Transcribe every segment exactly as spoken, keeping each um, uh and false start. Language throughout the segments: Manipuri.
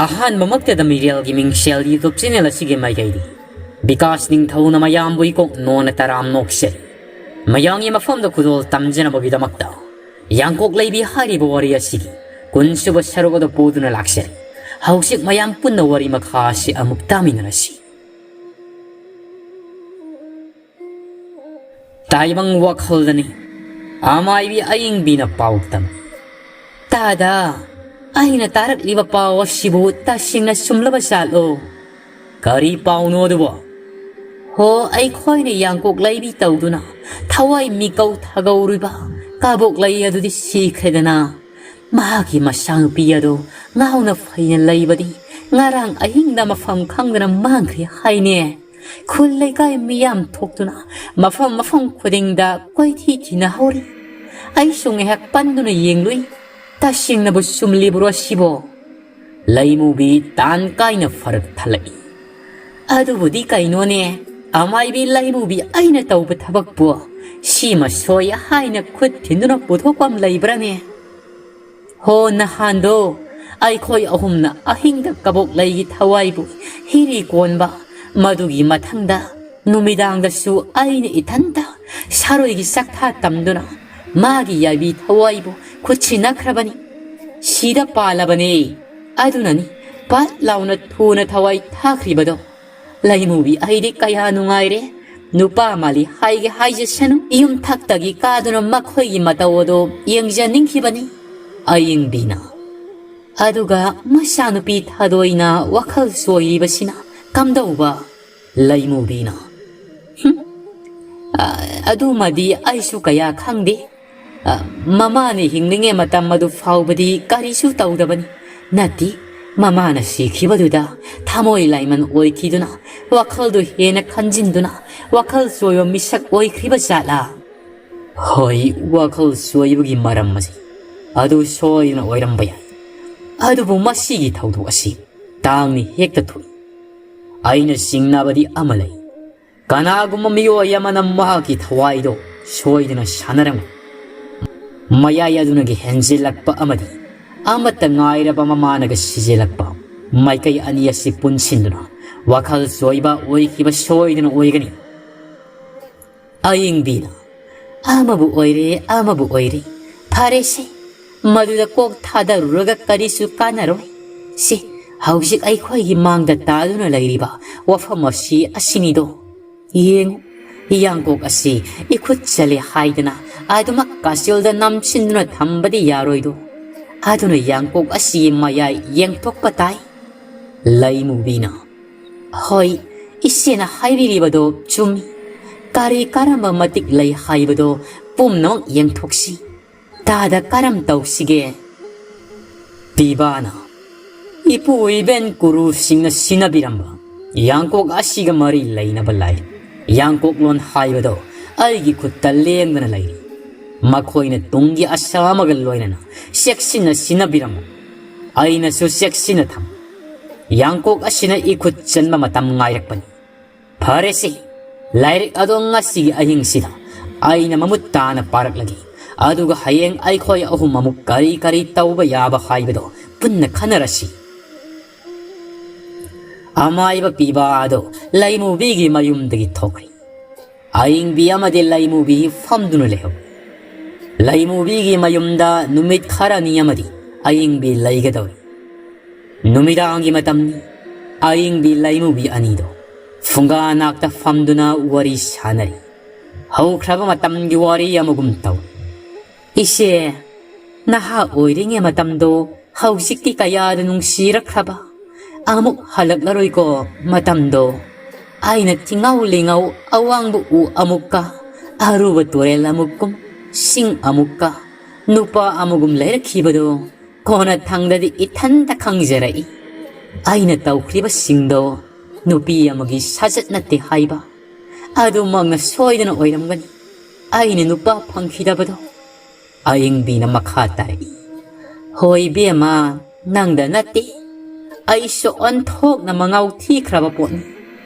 ꯑꯍꯥꯟꯕꯃꯛꯇꯗ ꯃꯤꯔꯦꯜꯒꯤ ꯃꯤꯡꯁꯦꯜ YouTube ꯆꯦꯅꯦꯜ ꯑꯁꯤꯒꯤ ꯃꯥꯏꯀꯩꯗꯤ ꯕꯤꯀꯥꯁ ꯅꯤꯡꯊꯧꯅ ꯃꯌꯥꯝꯕꯨ ꯏꯀꯣꯛ ꯅꯣꯟꯅ ꯇꯔꯥꯝ ꯅꯣꯛꯆꯔꯤ꯫ ꯃꯌꯥꯝꯒꯤ ꯃꯐꯝꯗ ꯈꯨꯗꯣꯜ ꯇꯝꯖꯅꯕꯒꯤꯗꯃꯛꯇ ꯌꯥꯡꯀꯣꯛ ꯂꯩꯕꯤ ꯍꯥꯏꯔꯤꯕ ꯋꯥꯔꯤ ꯑꯁꯤꯒꯤ ꯀꯨꯟꯁꯨꯕ ꯁꯔꯨꯛ ꯑꯗꯨ ꯄꯨꯗꯨꯅ ꯂꯥꯛꯆꯔꯤ꯫ ꯍꯧꯖꯤꯛ ꯃꯌꯥꯝ ꯄꯨꯟꯅ ꯋꯥꯔꯤ ꯃꯈꯥ ꯑꯁꯤ ꯑꯃꯨꯛ ꯇꯥꯃꯤꯟꯅꯔꯁꯤ꯫ ꯇꯥꯏꯕꯪ ꯋꯥꯈꯜꯗꯅꯤ ꯑꯃꯥꯏꯕꯤ ꯑꯌꯤꯡꯕꯤꯅ ꯄꯥꯎ ꯇꯝꯃꯤ꯫ ꯇꯥꯗ, ꯑꯩꯅ ꯇꯥꯔꯛꯂꯤꯕ ꯄꯥꯎ ꯑꯁꯤꯕꯨ ꯇꯁꯦꯡꯅ ꯆꯨꯝꯂꯕ ꯖꯥꯠꯂꯣ? ꯀꯔꯤ ꯄꯥꯎꯅꯣ ꯑꯗꯨꯕꯣ? ꯍꯣ, ꯑꯩꯈꯣꯏꯅ ꯌꯥꯡꯀꯣꯛ ꯂꯩꯕꯤ ꯇꯧꯗꯨꯅ ꯊꯋꯥꯏ ꯃꯤꯀꯧ ꯊꯥꯒꯧꯔꯤꯕ ꯀꯕꯣꯛ ꯂꯩ ꯑꯗꯨꯗꯤ ꯁꯤꯈ꯭ꯔꯦꯗꯅ꯫ ꯃꯍꯥꯛꯀꯤ ꯃꯆꯥꯅꯨꯄꯤ ꯑꯗꯨ ꯉꯥꯎꯅ ꯐꯩꯅ ꯂꯩꯕꯗꯤ ꯉꯔꯥꯡ ꯑꯍꯤꯡꯗ ꯃꯐꯝ ꯈꯪꯗꯅ ꯃꯥꯡꯈ꯭ꯔꯦ ꯍꯥꯏꯅꯦ꯫ ꯈꯨꯜ ꯂꯩꯀꯥꯏ ꯃꯤꯌꯥꯝ ꯊꯣꯛꯇꯨꯅ ꯃꯐꯝ ꯃꯐꯝ ꯈꯨꯗꯤꯡꯗ ꯀꯣꯏꯊꯤ ꯊꯤꯅꯍꯧꯔꯤ꯫ ꯑꯩꯁꯨ ꯉꯥꯏꯍꯥꯛ ꯄꯟꯗꯨꯅ ꯌꯦꯡꯂꯨꯏ꯫ ꯇꯁꯦꯡꯅꯕꯨ ꯆꯨꯝꯂꯤꯕ꯭ꯔꯣ ꯑꯁꯤꯕꯣ? ꯂꯩꯃꯨꯕꯤ ꯇꯥꯟ ꯀꯥꯏꯅ ꯐꯔꯛ ꯊꯜꯂꯛꯏ꯫ ꯑꯗꯨꯕꯨꯗꯤ ꯀꯩꯅꯣꯅꯦ, ꯑꯃꯥꯏꯕꯤ ꯂꯩꯃꯨꯕꯤ ꯑꯩꯅ ꯇꯧꯕ ꯊꯕꯛꯄꯨ ꯁꯤꯃ ꯁꯣꯏ ꯍꯥꯏꯅ ꯈꯨꯠ ꯊꯤꯟꯗꯨꯅ ꯄꯨꯊꯣꯛꯄ ꯑꯃ ꯂꯩꯕ꯭ꯔꯥꯅꯦ? ꯍꯣ, ꯅꯍꯥꯟꯗꯣ ꯑꯩꯈꯣꯏ ꯑꯍꯨꯝꯅ ꯑꯍꯤꯡꯗ ꯀꯕꯣꯛ ꯂꯩꯒꯤ ꯊꯋꯥꯏꯕꯨ ꯍꯤꯔꯤ ꯀꯣꯟꯕ, ꯃꯗꯨꯒꯤ ꯃꯊꯪꯗ ꯅꯨꯃꯤꯗꯥꯡꯗꯁꯨ ꯑꯩꯅ ꯏꯊꯟꯇ ꯁꯥꯔꯣꯏꯒꯤ ꯆꯥꯛꯊꯥ ꯇꯝꯗꯨꯅ ꯃꯥꯒꯤ ꯌꯥꯏꯕꯤ ꯊꯋꯥꯏꯕꯨ ꯈꯨꯠ ꯁꯤꯟꯅꯈ꯭ꯔꯕꯅꯤ꯫ ꯁꯤꯗ ꯄꯥꯜꯂꯕꯅꯦ꯫ ꯑꯗꯨꯅꯅꯤ ꯄꯠ ꯂꯥꯎꯅ ꯊꯨꯅ ꯊꯋꯥꯏ ꯊꯥꯈ꯭ꯔꯤꯕꯗꯣ꯫ ꯂꯩꯃꯨꯕꯤ ꯑꯩꯗꯤ ꯀꯌꯥ ꯅꯨꯡꯉꯥꯏꯔꯦ꯫ ꯅꯨꯄꯥ ꯃꯥꯜꯂꯤ ꯍꯥꯏꯒꯦ ꯍꯥꯏꯖꯁꯅꯨ, ꯌꯨꯝꯊꯛꯇꯒꯤ ꯀꯥꯗꯨꯅ ꯃꯈꯣꯏꯒꯤ ꯃꯇꯧ ꯑꯗꯨ ꯌꯦꯡꯖꯅꯤꯡꯈꯤꯕꯅꯤ꯫ ꯑꯌꯤꯡꯕꯤꯅ꯫ ꯑꯗꯨꯒ ꯃꯆꯥꯅꯨꯄꯤ ꯊꯥꯗꯣꯏꯅ ꯋꯥꯈꯜ ꯆꯣꯏꯔꯤꯕꯁꯤꯅ ꯀꯝꯗꯧꯕ? ꯂꯩꯃꯨꯕꯤꯅ꯫ "ꯍꯨꯝ, ꯑ, ꯑꯗꯨꯃꯗꯤ ꯑꯩꯁꯨ ꯀꯌꯥ ꯈꯪꯗꯦ꯫ ꯑ, ꯃꯃꯥꯅ ꯍꯤꯡꯂꯤꯉꯩ ꯃꯇꯝ ꯑꯗꯨ ꯐꯥꯎꯕꯗꯤ ꯀꯔꯤꯁꯨ ꯇꯧꯗꯕꯅꯤ꯫ ꯅꯠꯇꯦ, ꯃꯃꯥꯅ ꯁꯤꯈꯤꯕꯗꯨꯗ ꯊꯃꯣꯏ ꯂꯥꯏꯃꯟ ꯑꯣꯏꯈꯤꯗꯨꯅ, ꯋꯥꯈꯜꯗꯨ ꯍꯦꯟꯅ ꯈꯟꯖꯤꯟꯗꯨꯅ, ꯋꯥꯈꯜ ꯆꯣꯏꯕ ꯃꯤꯁꯛ ꯑꯣꯏꯈ꯭ꯔꯤꯕ ꯖꯥꯠꯂꯥ?" "ꯍꯣꯏ, ꯋꯥꯈꯜ ꯆꯣꯏꯕꯒꯤ ꯃꯔꯝ ꯑꯁꯤ ꯑꯗꯨ ꯁꯣꯏꯗꯅ ꯑꯣꯏꯔꯝꯕ ꯌꯥꯏ꯫ ꯑꯗꯨꯕꯨ ꯃꯁꯤꯒꯤ ꯊꯧꯗꯣꯛ ꯑꯁꯤ ꯇꯥꯡꯅ ꯍꯦꯛꯇ ꯊꯣꯛꯏ꯫ ꯑꯩꯅ ꯆꯤꯡꯅꯕꯗꯤ ꯑꯃ ꯂꯩ꯫ ꯀꯅꯥꯒꯨꯝꯕ ꯃꯤꯑꯣꯏ ꯑꯃꯅ ꯃꯍꯥꯛꯀꯤ ꯊꯋꯥꯏꯗꯣ ꯁꯣꯏꯗꯅ ꯁꯥꯟꯅꯔꯝꯒꯅꯤ꯫ ꯃꯌꯥꯏ ꯑꯗꯨꯅꯒꯤ ꯍꯦꯟꯖꯤꯜꯂꯛꯄ ꯑꯃꯗꯤ ꯑꯃꯠꯇ ꯉꯥꯏꯔꯕ ꯃꯃꯥꯅꯒ ꯁꯤꯖꯤꯜꯂꯛꯄ ꯃꯥꯏꯀꯩ ꯑꯅꯤ ꯑꯁꯤ ꯄꯨꯟꯁꯤꯟꯗꯨꯅ ꯋꯥꯈꯜ ꯆꯣꯏꯕ ꯑꯣꯏꯈꯤꯕ ꯁꯣꯏꯗꯅ ꯑꯣꯏꯒꯅꯤ꯫ ꯑꯏꯪꯕꯤꯅ, "ꯑꯃꯕꯨ ꯑꯣꯏꯔꯦ, ꯑꯃꯕꯨ ꯑꯣꯏꯔꯦ, ꯐꯔꯦꯁꯦ, ꯃꯗꯨꯗ ꯀꯣꯛ ꯊꯥꯗꯔꯨꯔꯒ ꯀꯔꯤꯁꯨ ꯀꯥꯟꯅꯔꯣꯏ꯫ ꯁꯤ ꯍꯧꯖꯤꯛ ꯑꯩꯈꯣꯏꯒꯤ ꯃꯥꯡꯗ ꯇꯥꯗꯨꯅ ꯂꯩꯔꯤꯕ ꯋꯥꯐꯝ ꯑꯁꯤ ꯑꯁꯤꯅꯤꯗꯣ꯫ ꯌꯦꯡꯉꯨ, ꯌꯥꯡꯀꯣꯛ ꯑꯁꯤ ꯏꯈꯨꯠ ꯆꯠꯂꯦ ꯍꯥꯏꯗꯅ ꯑꯗꯨꯃꯛ ꯀꯥꯆꯤꯜꯗ ꯅꯝꯁꯤꯟꯗꯨꯅ ꯊꯝꯕꯗꯤ ꯌꯥꯔꯣꯏꯗꯣ꯫ ꯑꯗꯨꯅ ꯌꯥꯡꯀꯣꯛ ꯑꯁꯤꯒꯤ ꯃꯌꯥꯏ ꯌꯦꯡꯊꯣꯛꯄ ꯇꯥꯏ꯫" ꯂꯩꯃꯨꯕꯤꯅ, "ꯍꯣꯏ, ꯏꯆꯦꯅ ꯍꯥꯏꯕꯤꯔꯤꯕꯗꯣ ꯆꯨꯝꯃꯤ꯫ ꯀꯔꯤ ꯀꯔꯝꯕ ꯃꯇꯤꯛ ꯂꯩ ꯍꯥꯏꯕꯗꯣ ꯄꯨꯝꯅꯃꯛ ꯌꯦꯡꯊꯣꯛꯁꯤ꯫ ꯇꯥꯗ ꯀꯔꯝ ꯇꯧꯁꯤꯒꯦ?" ꯄꯤꯕꯥꯅ, "ꯏꯄꯨ ꯏꯕꯦꯟ ꯀꯨꯔꯨꯁꯤꯡꯅ ꯁꯤꯟꯅꯕꯤꯔꯝꯕ ꯌꯥꯡꯀꯣꯛ ꯑꯁꯤꯒ ꯃꯔꯤ ꯂꯩꯅꯕ ꯂꯥꯏ ꯌꯥꯡꯀꯣꯛꯂꯣꯟ ꯍꯥꯏꯕꯗꯣ ꯑꯩꯒꯤ ꯈꯨꯠꯇ ꯂꯦꯡꯗꯅ ꯂꯩꯔꯤ꯫ ꯃꯈꯣꯏꯅ ꯇꯨꯡꯒꯤ ꯑꯁꯥ ꯑꯃꯒ ꯂꯣꯏꯅꯅ ꯆꯦꯛꯁꯤꯟꯅ ꯁꯤꯟꯅꯕꯤꯔꯝꯃꯨ꯫ ꯑꯩꯅꯁꯨ ꯆꯦꯛꯁꯤꯟꯅ ꯊꯝ꯫ ꯌꯥꯡꯀꯣꯛ ꯑꯁꯤꯅ ꯏꯈꯨꯠ ꯆꯟꯕ ꯃꯇꯝ ꯉꯥꯏꯔꯛꯄꯅꯤ꯫ ꯐꯔꯦꯁꯦ, ꯂꯥꯏꯔꯤꯛ ꯑꯗꯣ ꯉꯁꯤꯒꯤ ꯑꯍꯤꯡꯁꯤꯗ ꯑꯩꯅ ꯃꯃꯨꯠ ꯇꯥꯅ ꯄꯥꯔꯛꯂꯒꯦ꯫ ꯑꯗꯨꯒ ꯍꯌꯦꯡ ꯑꯩꯈꯣꯏ ꯑꯍꯨꯝ ꯑꯃꯨꯛ ꯀꯔꯤ ꯀꯔꯤ ꯇꯧꯕ ꯌꯥꯕ ꯍꯥꯏꯕꯗꯣ ꯄꯨꯟꯅ ꯈꯟꯅꯔꯁꯤ꯫" ꯑꯃꯥꯏꯕ ꯄꯤꯕꯥ ꯑꯗꯣ ꯂꯩꯃꯨꯕꯤꯒꯤ ꯃꯌꯨꯝꯗꯒꯤ ꯊꯣꯛꯈ꯭ꯔꯦ꯫ ꯑꯏꯪꯕꯤ ꯑꯃꯗꯤ ꯂꯩꯃꯨꯕꯤ ꯐꯝꯗꯨꯅ ꯂꯩꯍꯧꯏ꯫ ꯂꯩꯃꯨꯕꯤꯒꯤ ꯃꯌꯨꯝꯗ ꯅꯨꯃꯤꯠ ꯈꯔꯅꯤ ꯑꯃꯗꯤ ꯑꯏꯪꯕꯤ ꯂꯩꯒꯗꯧꯔꯤ꯫ ꯅꯨꯃꯤꯗꯥꯡꯒꯤ ꯃꯇꯝꯅꯤ꯫ ꯑꯏꯪꯕꯤ ꯂꯩꯃꯨꯕꯤ ꯑꯅꯤꯗꯣ ꯐꯨꯡꯒꯥ ꯅꯥꯛꯇ ꯐꯝꯗꯨꯅ ꯋꯥꯔꯤ ꯁꯥꯟꯅꯔꯤ꯫ ꯍꯧꯈ꯭ꯔꯕ ꯃꯇꯝꯒꯤ ꯋꯥꯔꯤ ꯑꯃꯒꯨꯝ ꯇꯧꯏ꯫ "ꯏꯆꯦ, ꯅꯍꯥ ꯑꯣꯏꯔꯤꯉꯩ ꯃꯇꯝꯗꯣ ꯍꯧꯖꯤꯛꯇꯤ ꯀꯌꯥꯗ ꯅꯨꯡꯁꯤꯔꯛꯈ꯭ꯔꯕ꯫ ꯑꯃꯨꯛ ꯍꯜꯂꯛꯂꯔꯣꯏꯀꯣ ꯃꯇꯝꯗꯣ꯫ ꯑꯩꯅ ꯊꯤꯉꯧ ꯂꯤꯉꯧ ꯑꯋꯥꯡꯕ ꯎ ꯑꯃꯨꯛꯀ, ꯑꯔꯨꯕ ꯇꯨꯔꯦꯜ ꯑꯃꯨꯛꯀꯨꯝ, ꯁꯤꯡ ꯑꯃꯨꯛꯀ, ꯅꯨꯄꯥ ꯑꯃꯒꯨꯝ ꯂꯩꯔꯛꯈꯤꯕꯗꯣ ꯀꯣꯟꯅ ꯊꯪꯗꯗꯤ ꯏꯊꯟꯇ ꯈꯪꯖꯔꯛꯏ꯫ ꯑꯩꯅ ꯇꯧꯈ꯭ꯔꯤꯕꯁꯤꯡꯗꯣ ꯅꯨꯄꯤ ꯑꯃꯒꯤ ꯁꯥꯖꯠ ꯅꯠꯇꯦ ꯍꯥꯏꯕ꯫ ꯑꯗꯨꯃꯛꯅ ꯁꯣꯏꯗꯅ ꯑꯣꯏꯔꯝꯒꯅꯤ꯫ ꯑꯩꯅ ꯅꯨꯄꯥ ꯐꯪꯈꯤꯗꯕꯗꯣ꯫" ꯑꯌꯤꯡꯕꯤꯅ ꯃꯈꯥ ꯇꯥꯔꯛꯏ, "ꯍꯣꯏ ꯏꯕꯦꯝꯃ, ꯅꯪꯗ ꯅꯠꯇꯦ, ꯑꯩꯁꯨ ꯑꯣꯟꯊꯣꯛꯅ ꯃꯉꯥꯎ ꯊꯤꯈ꯭ꯔꯕ ꯄꯣꯠꯅꯤ꯫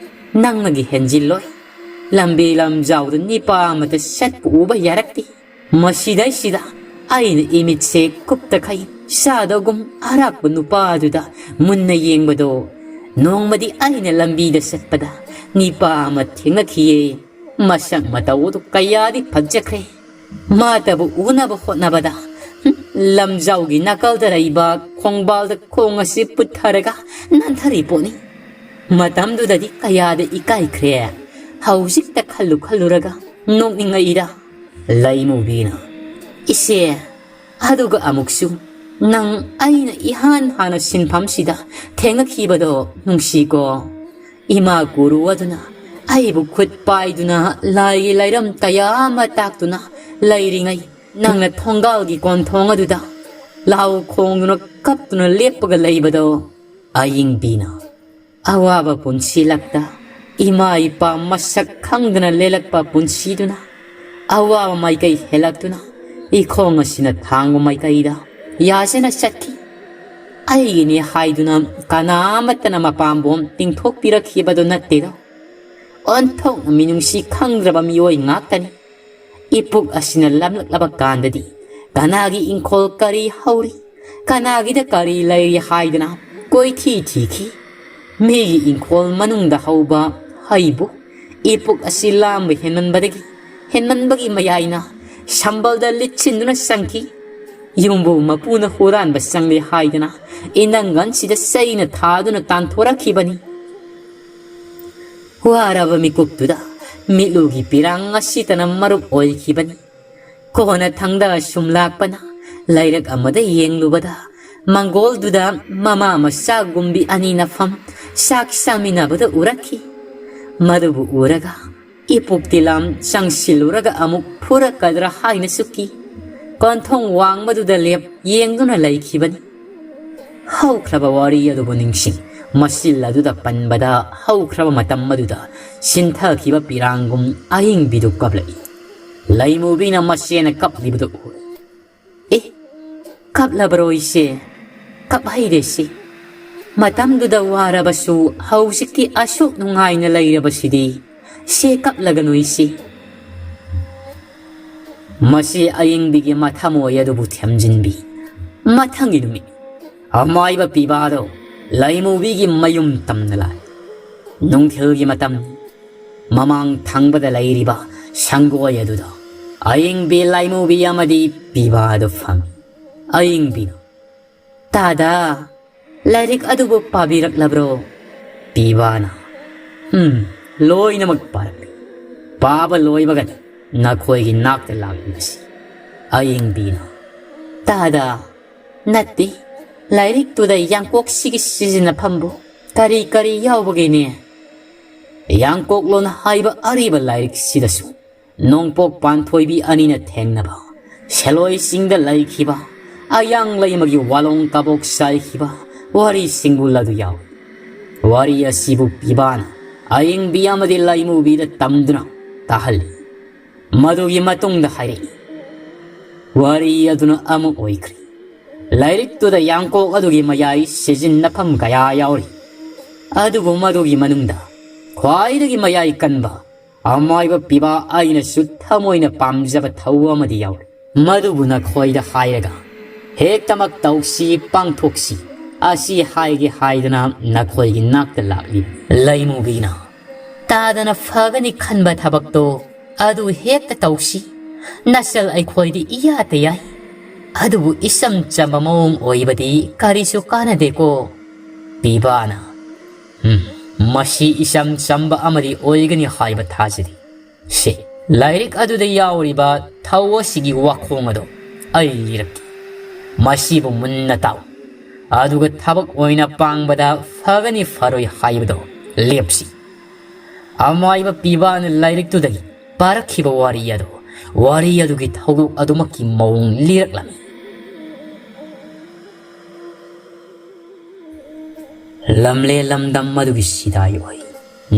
ꯅꯪꯅꯒꯤ ꯍꯦꯟꯖꯤꯜꯂꯣꯏ꯫ ꯂꯝꯕꯤ ꯂꯝꯖꯥꯎꯗ ꯅꯤꯄꯥ ꯑꯃꯇ ꯆꯠꯄ ꯎꯕ ꯌꯥꯔꯛꯇꯦ꯫ ꯃꯁꯤꯗꯩꯁꯤꯗ ꯑꯩꯅ ꯏꯃꯤꯠꯁꯦ ꯀꯨꯞꯇꯈꯩ ꯆꯥꯗꯒꯨꯝ ꯑꯔꯥꯛꯄ ꯅꯨꯄꯥꯗꯨꯗ ꯃꯨꯟꯅ ꯌꯦꯡꯕꯗꯣ ꯅꯣꯡꯃꯗꯤ ꯑꯩꯅ ꯂꯝꯕꯤꯗ ꯆꯠꯄꯗ ꯅꯤꯄꯥ ꯑꯃ ꯊꯦꯡꯅꯈꯤꯌꯦ꯫ ꯃꯁꯛ ꯃꯇꯧꯗꯨ ꯀꯌꯥꯗꯤ ꯐꯖꯈ꯭ꯔꯦ꯫ ꯃꯥꯇꯕꯨ ꯎꯅꯕ ꯍꯣꯠꯅꯕꯗ ꯂꯝꯖꯥꯎꯒꯤ ꯅꯥꯀꯜꯗ ꯂꯩꯕ ꯈꯣꯡꯕꯥꯜꯗ ꯈꯣꯡ ꯑꯁꯤ ꯄꯨꯊꯔꯒ ꯅꯥꯟꯊꯔꯤ ꯄꯣꯠꯅꯤ꯫ ꯃꯇꯝꯗꯨꯗꯗꯤ ꯀꯌꯥꯗ ꯏꯀꯥꯏꯈ꯭ꯔꯦ꯫ ꯍꯧꯖꯤꯛꯇ ꯈꯜꯂꯨ ꯈꯜꯂꯨꯔꯒ ꯅꯣꯛꯅꯤꯡꯉꯛꯏꯗ꯫ ꯂꯩꯃꯨꯕꯤꯅ, "ꯏꯆꯦ, ꯑꯗꯨꯒ ꯑꯃꯨꯛꯁꯨ ꯅꯪ ꯑꯩꯅ ꯏꯍꯥꯟ ꯍꯥꯟꯅ ꯁꯤꯟꯐꯝꯁꯤꯗ ꯊꯦꯡꯅꯈꯤꯕꯗꯣ ꯅꯨꯡꯁꯤꯀꯣ꯫ ꯏꯃꯥ ꯒꯨꯔꯨ ꯑꯗꯨꯅ ꯑꯩꯕꯨ ꯈꯨꯠ ꯄꯥꯏꯗꯨꯅ ꯂꯥꯏꯒꯤ ꯂꯥꯏꯔꯝ ꯀꯌꯥ ꯑꯃ ꯇꯥꯛꯇꯨꯅ ꯂꯩꯔꯤꯉꯩ ꯅꯪꯅ ꯊꯣꯡꯒꯥꯜꯒꯤ ꯀꯣꯟꯊꯣꯡ ꯑꯗꯨꯗ ꯂꯥꯎ ꯈꯣꯡꯗꯨꯅ ꯀꯞꯇꯨꯅ ꯂꯦꯞꯄꯒ ꯂꯩꯕꯗꯣ ꯑꯌꯤꯡꯕꯤꯅ ꯑꯋꯥꯕ ꯄꯨꯟꯁꯤ ꯂꯛꯇ ꯏꯃꯥ ꯏꯄꯥ ꯃꯁꯛ ꯈꯪꯗꯅ ꯂꯦꯜꯂꯛꯄ ꯄꯨꯟꯁꯤꯗꯨꯅ ꯑꯋꯥꯕ ꯃꯥꯏꯀꯩ ꯍꯦꯜꯂꯛꯇꯨꯅ ꯏꯈꯣꯡ ꯑꯁꯤꯅ ꯊꯥꯡꯕ ꯃꯥꯏꯀꯩꯗ ꯌꯥꯖꯅ ꯆꯠꯈꯤ꯫ ꯑꯩꯒꯤꯅꯤ ꯍꯥꯏꯗꯨꯅ ꯀꯅꯥ ꯑꯃꯠꯇꯅ ꯃꯄꯥꯝꯕꯣꯝ ꯇꯤꯡꯊꯣꯛꯄꯤꯔꯛꯈꯤꯕꯗꯨ ꯅꯠꯇꯦꯗꯣ꯫ ꯑꯣꯟꯊꯣꯛꯅ ꯃꯤꯅꯨꯡꯁꯤ ꯈꯪꯗ꯭ꯔꯕ ꯃꯤꯑꯣꯏ ꯉꯥꯛꯇꯅꯤ꯫ ꯏꯄꯨꯛ ꯑꯁꯤꯅ ꯂꯝꯂꯛꯂꯕ ꯀꯥꯟꯗꯗꯤ ꯀꯅꯥꯒꯤ ꯏꯪꯈꯣꯜ ꯀꯔꯤ ꯍꯧꯔꯤ, ꯀꯅꯥꯒꯤꯗ ꯀꯔꯤ ꯂꯩꯔꯤ ꯍꯥꯏꯗꯅ ꯀꯣꯏꯊꯤ ꯊꯤꯈꯤ꯫ ꯃꯤꯒꯤ ꯏꯪꯈꯣꯜ ꯃꯅꯨꯡꯗ ꯍꯧꯕ ꯍꯩꯕꯨ ꯏꯄꯨꯛ ꯑꯁꯤ ꯂꯥꯝꯕ ꯍꯦꯟꯃꯟꯕꯗꯒꯤ, ꯍꯦꯟꯃꯟꯕꯒꯤ ꯃꯌꯥꯏꯅ ꯁꯝꯕꯜꯗ ꯂꯤꯠꯁꯤꯟꯗꯨꯅ ꯆꯪꯈꯤ꯫ ꯌꯨꯝꯕꯨ ꯃꯄꯨꯅ ꯍꯨꯔꯥꯟꯕ ꯆꯪꯂꯦ ꯍꯥꯏꯗꯅ ꯏꯅꯪꯒꯟꯁꯤꯗ ꯆꯩꯅ ꯊꯥꯗꯨꯅ ꯇꯥꯟꯊꯣꯔꯛꯈꯤꯕꯅꯤ꯫ ꯋꯥꯔꯕ ꯃꯤꯀꯨꯞꯇꯨꯗ ꯃꯤꯠꯂꯨꯒꯤ ꯄꯤꯔꯥꯡ ꯑꯁꯤꯇꯅ ꯃꯔꯨꯞ ꯑꯣꯏꯈꯤꯕꯅꯤ꯫ ꯀꯣꯟꯅ ꯊꯪꯗ ꯁꯨꯝ ꯂꯥꯛꯄꯅ ꯂꯩꯔꯛ ꯑꯃꯗ ꯌꯦꯡꯂꯨꯕꯗ ꯃꯪꯒꯣꯜꯗꯨꯗ ꯃꯃꯥ ꯃꯆꯥ ꯒꯨꯝꯕꯤ ꯑꯅꯤꯅ ꯐꯝ ꯆꯥꯛ ꯆꯥꯃꯤꯟꯅꯕꯗ ꯎꯔꯛꯈꯤ꯫ ꯃꯗꯨꯕꯨ ꯎꯔꯒ ꯏꯄꯨꯛꯇꯤ ꯂꯥꯝ ꯆꯪꯁꯤꯜꯂꯨꯔꯒ ꯑꯃꯨꯛ ꯐꯨꯔꯛꯀꯗ꯭ꯔꯥ ꯍꯥꯏꯅꯁꯨ ꯀꯤ꯫ ꯀꯣꯟꯊꯣꯡ ꯋꯥꯡꯃꯗꯨꯗ ꯂꯦꯞ ꯌꯦꯡꯗꯨꯅ ꯂꯩꯈꯤꯕꯅꯤ꯫ ꯍꯧꯈ꯭ꯔꯕ ꯋꯥꯔꯤ ꯑꯗꯨꯕꯨ ꯅꯤꯡꯁꯤꯡ, ꯃꯁꯤꯜ ꯑꯗꯨꯗ ꯄꯟꯕꯗ ꯍꯧꯈ꯭ꯔꯕ ꯃꯇꯝ ꯑꯗꯨꯗ ꯁꯤꯟꯊꯈꯤꯕ ꯄꯤꯔꯥꯡꯒꯨꯝ ꯑꯍꯤꯡꯕꯤꯗꯨ ꯀꯞꯂꯛꯏ꯫ ꯂꯩꯃꯨꯕꯤꯅ ꯃꯆꯦꯅ ꯀꯞꯂꯤꯕꯗꯨ ꯎꯔꯦ꯫ "ꯑꯦ, ꯀꯞꯂꯕꯔꯣ ꯏꯆꯦ? ꯀꯞꯍꯩꯔꯦ ꯁꯤ꯫ ꯃꯇꯝꯗꯨꯗ ꯋꯥꯔꯕꯁꯨ ꯍꯧꯖꯤꯛꯇꯤ ꯑꯁꯨꯛ ꯅꯨꯡꯉꯥꯏꯅ ꯂꯩꯔꯕꯁꯤꯗꯤ꯫ ꯁꯦ, ꯀꯞꯂꯒꯅꯨ ꯏꯆꯦ꯫" ꯃꯁꯤ ꯑꯌꯤꯡꯕꯤꯒꯤ ꯃꯊꯃꯣꯏ ꯑꯗꯨꯕꯨ ꯊꯦꯝꯖꯤꯟꯕꯤ꯫ ꯃꯊꯪꯒꯤ ꯅꯨꯃꯤꯠ, ꯑꯃꯥꯏꯕ ꯄꯤꯕꯥꯗꯣ ꯂꯩꯃꯨꯕꯤꯒꯤ ꯃꯌꯨꯝ ꯇꯝꯅ ꯂꯥꯛꯏ꯫ ꯅꯨꯡꯊꯤꯜꯒꯤ ꯃꯇꯝ, ꯃꯃꯥꯡ ꯊꯪꯕꯗ ꯂꯩꯔꯤꯕ ꯁꯪꯒꯣꯏ ꯑꯗꯨꯗ ꯑꯌꯤꯡꯕꯤ, ꯂꯩꯃꯨꯕꯤ ꯑꯃꯗꯤ ꯄꯤꯕꯥꯗꯨ ꯐꯝꯃꯤ꯫ ꯑꯌꯤꯡꯕꯤꯅ, "ꯇꯥꯗ, ꯂꯥꯏꯔꯤꯛ ꯑꯗꯨꯕꯨ ꯄꯥꯕꯤꯔꯛꯂꯕ꯭ꯔꯣ?" ꯄꯤꯕꯥꯅ, "ꯎꯝ, ꯂꯣꯏꯅꯃꯛ ꯄꯥꯔꯛꯂꯦ꯫ ꯄꯥꯕ ꯂꯣꯏꯕꯒꯅꯤ ꯅꯈꯣꯏꯒꯤ ꯅꯥꯛꯇ ꯂꯥꯛꯂꯤꯕꯁꯤ꯫" ꯑꯌꯤꯡꯕꯤꯅ, "ꯇꯥꯗ, ꯅꯠꯇꯦ, ꯂꯥꯏꯔꯤꯛꯇꯨꯗ ꯌꯥꯡꯀꯣꯛꯁꯤꯒꯤ ꯁꯤꯖꯤꯟꯅꯐꯝꯕꯨ ꯀꯔꯤ ꯀꯔꯤ ꯌꯥꯎꯕꯒꯦꯅꯦ?" ꯌꯥꯡꯀꯣꯛꯂꯣꯟ ꯍꯥꯏꯕ ꯑꯔꯤꯕ ꯂꯥꯏꯔꯤꯛꯁꯤꯗꯁꯨ ꯅꯣꯡꯄꯣꯛ ꯄꯥꯟꯊꯣꯏꯕꯤ ꯑꯅꯤꯅ ꯊꯦꯡꯅꯕ, ꯁꯦꯂꯣꯏ ꯆꯤꯡꯗ ꯂꯩꯈꯤꯕ, ꯑꯌꯥꯡ ꯂꯩꯃꯒꯤ ꯋꯥꯂꯣꯡ ꯀꯕꯣꯛ ꯆꯥꯏꯈꯤꯕ ꯋꯥꯔꯤꯁꯤꯡꯕꯨ ꯂꯗꯨ ꯌꯥꯎꯏ꯫ ꯋꯥꯔꯤ ꯑꯁꯤꯕꯨ ꯄꯤꯕꯥꯅ ꯑꯌꯤꯡꯕꯤ ꯑꯃꯗꯤ ꯂꯩꯃꯨꯕꯤꯗ ꯇꯝꯗꯨꯅ ꯇꯥꯍꯜꯂꯤ꯫ ꯃꯗꯨꯒꯤ ꯃꯇꯨꯡꯗ ꯍꯥꯏꯔꯛꯏ, ꯋꯥꯔꯤ ꯑꯗꯨꯅ ꯑꯃ ꯑꯣꯏꯈ꯭ꯔꯦ꯫ ꯂꯥꯏꯔꯤꯛꯇꯨꯗ ꯌꯥꯡꯀꯣꯛ ꯑꯗꯨꯒꯤ ꯃꯌꯥꯏ ꯁꯤꯖꯤꯟꯅꯐꯝ ꯀꯌꯥ ꯌꯥꯎꯔꯤ꯫ ꯑꯗꯨꯕꯨ ꯃꯗꯨꯒꯤ ꯃꯅꯨꯡꯗ ꯈ꯭ꯋꯥꯏꯗꯒꯤ ꯃꯌꯥꯏ ꯀꯟꯕ ꯑꯃꯥꯏꯕ ꯄꯤꯕꯥ ꯑꯩꯅꯁꯨ ꯊꯃꯣꯏꯅ ꯄꯥꯝꯖꯕ ꯊꯧ ꯑꯃꯗꯤ ꯌꯥꯎꯔꯤ꯫ ꯃꯗꯨꯕꯨ ꯅꯈꯣꯏꯗ ꯍꯥꯏꯔꯒ ꯍꯦꯛꯇꯃꯛ ꯇꯧꯁꯤ, ꯄꯥꯡꯊꯣꯛꯁꯤ꯫ ꯑꯁꯤ ꯍꯥꯏꯒꯦ ꯍꯥꯏꯗꯅ ꯅꯈꯣꯏꯒꯤ ꯅꯥꯛꯇ ꯂꯥꯛꯂꯤ꯫" ꯂꯩꯃꯨꯕꯤꯅ, "ꯇꯥꯗꯅ ꯐꯒꯅꯤ ꯈꯟꯕ ꯊꯕꯛꯇꯣ ꯑꯗꯨ ꯍꯦꯛꯇ ꯇꯧꯁꯤ꯫ ꯅꯆꯜ ꯑꯩꯈꯣꯏꯗꯤ ꯏꯌꯥꯇ ꯌꯥꯏ꯫ ꯑꯗꯨꯕꯨ ꯏꯆꯝ ꯆꯝꯕ ꯃꯑꯣꯡ ꯑꯣꯏꯕꯗꯤ ꯀꯔꯤꯁꯨ ꯀꯥꯟꯅꯗꯦꯀꯣ?" ꯄꯤꯕꯥꯅ, "ꯎꯝ, ꯃꯁꯤ ꯏꯆꯝ ꯆꯝꯕ ꯑꯃꯗꯤ ꯑꯣꯏꯒꯅꯤ ꯍꯥꯏꯕ ꯊꯥꯖꯔꯤ꯫ ꯁꯦ, ꯂꯥꯏꯔꯤꯛ ꯑꯗꯨꯗ ꯌꯥꯎꯔꯤꯕ ꯊꯧ ꯑꯁꯤꯒꯤ ꯋꯥꯈꯣꯡ ꯑꯗꯣ ꯑꯩ ꯂꯤꯔꯛꯀꯦ꯫ ꯃꯁꯤꯕꯨ ꯃꯨꯟꯅ ꯇꯥꯎ꯫ ꯑꯗꯨꯒ ꯊꯕꯛ ꯑꯣꯏꯅ ꯄꯥꯡꯕꯗ ꯐꯒꯅꯤ ꯐꯔꯣꯏ ꯍꯥꯏꯕꯗꯣ ꯂꯦꯞꯁꯤ꯫" ꯑꯃꯥꯏꯕ ꯄꯤꯕꯥꯅ ꯂꯥꯏꯔꯤꯛꯇꯨꯗꯒꯤ ꯄꯥꯔꯛꯈꯤꯕ ꯋꯥꯔꯤ ꯑꯗꯣ, ꯋꯥꯔꯤ ꯑꯗꯨꯒꯤ ꯊꯧꯗꯣꯛ ꯑꯗꯨꯃꯛꯀꯤ ꯃꯑꯣꯡ ꯂꯤꯔꯛꯂꯝꯃꯤ꯫ ꯂꯝꯂꯦ ꯂꯝꯗꯝ ꯑꯗꯨꯒꯤ ꯁꯤꯗꯥꯏ ꯑꯣꯏ,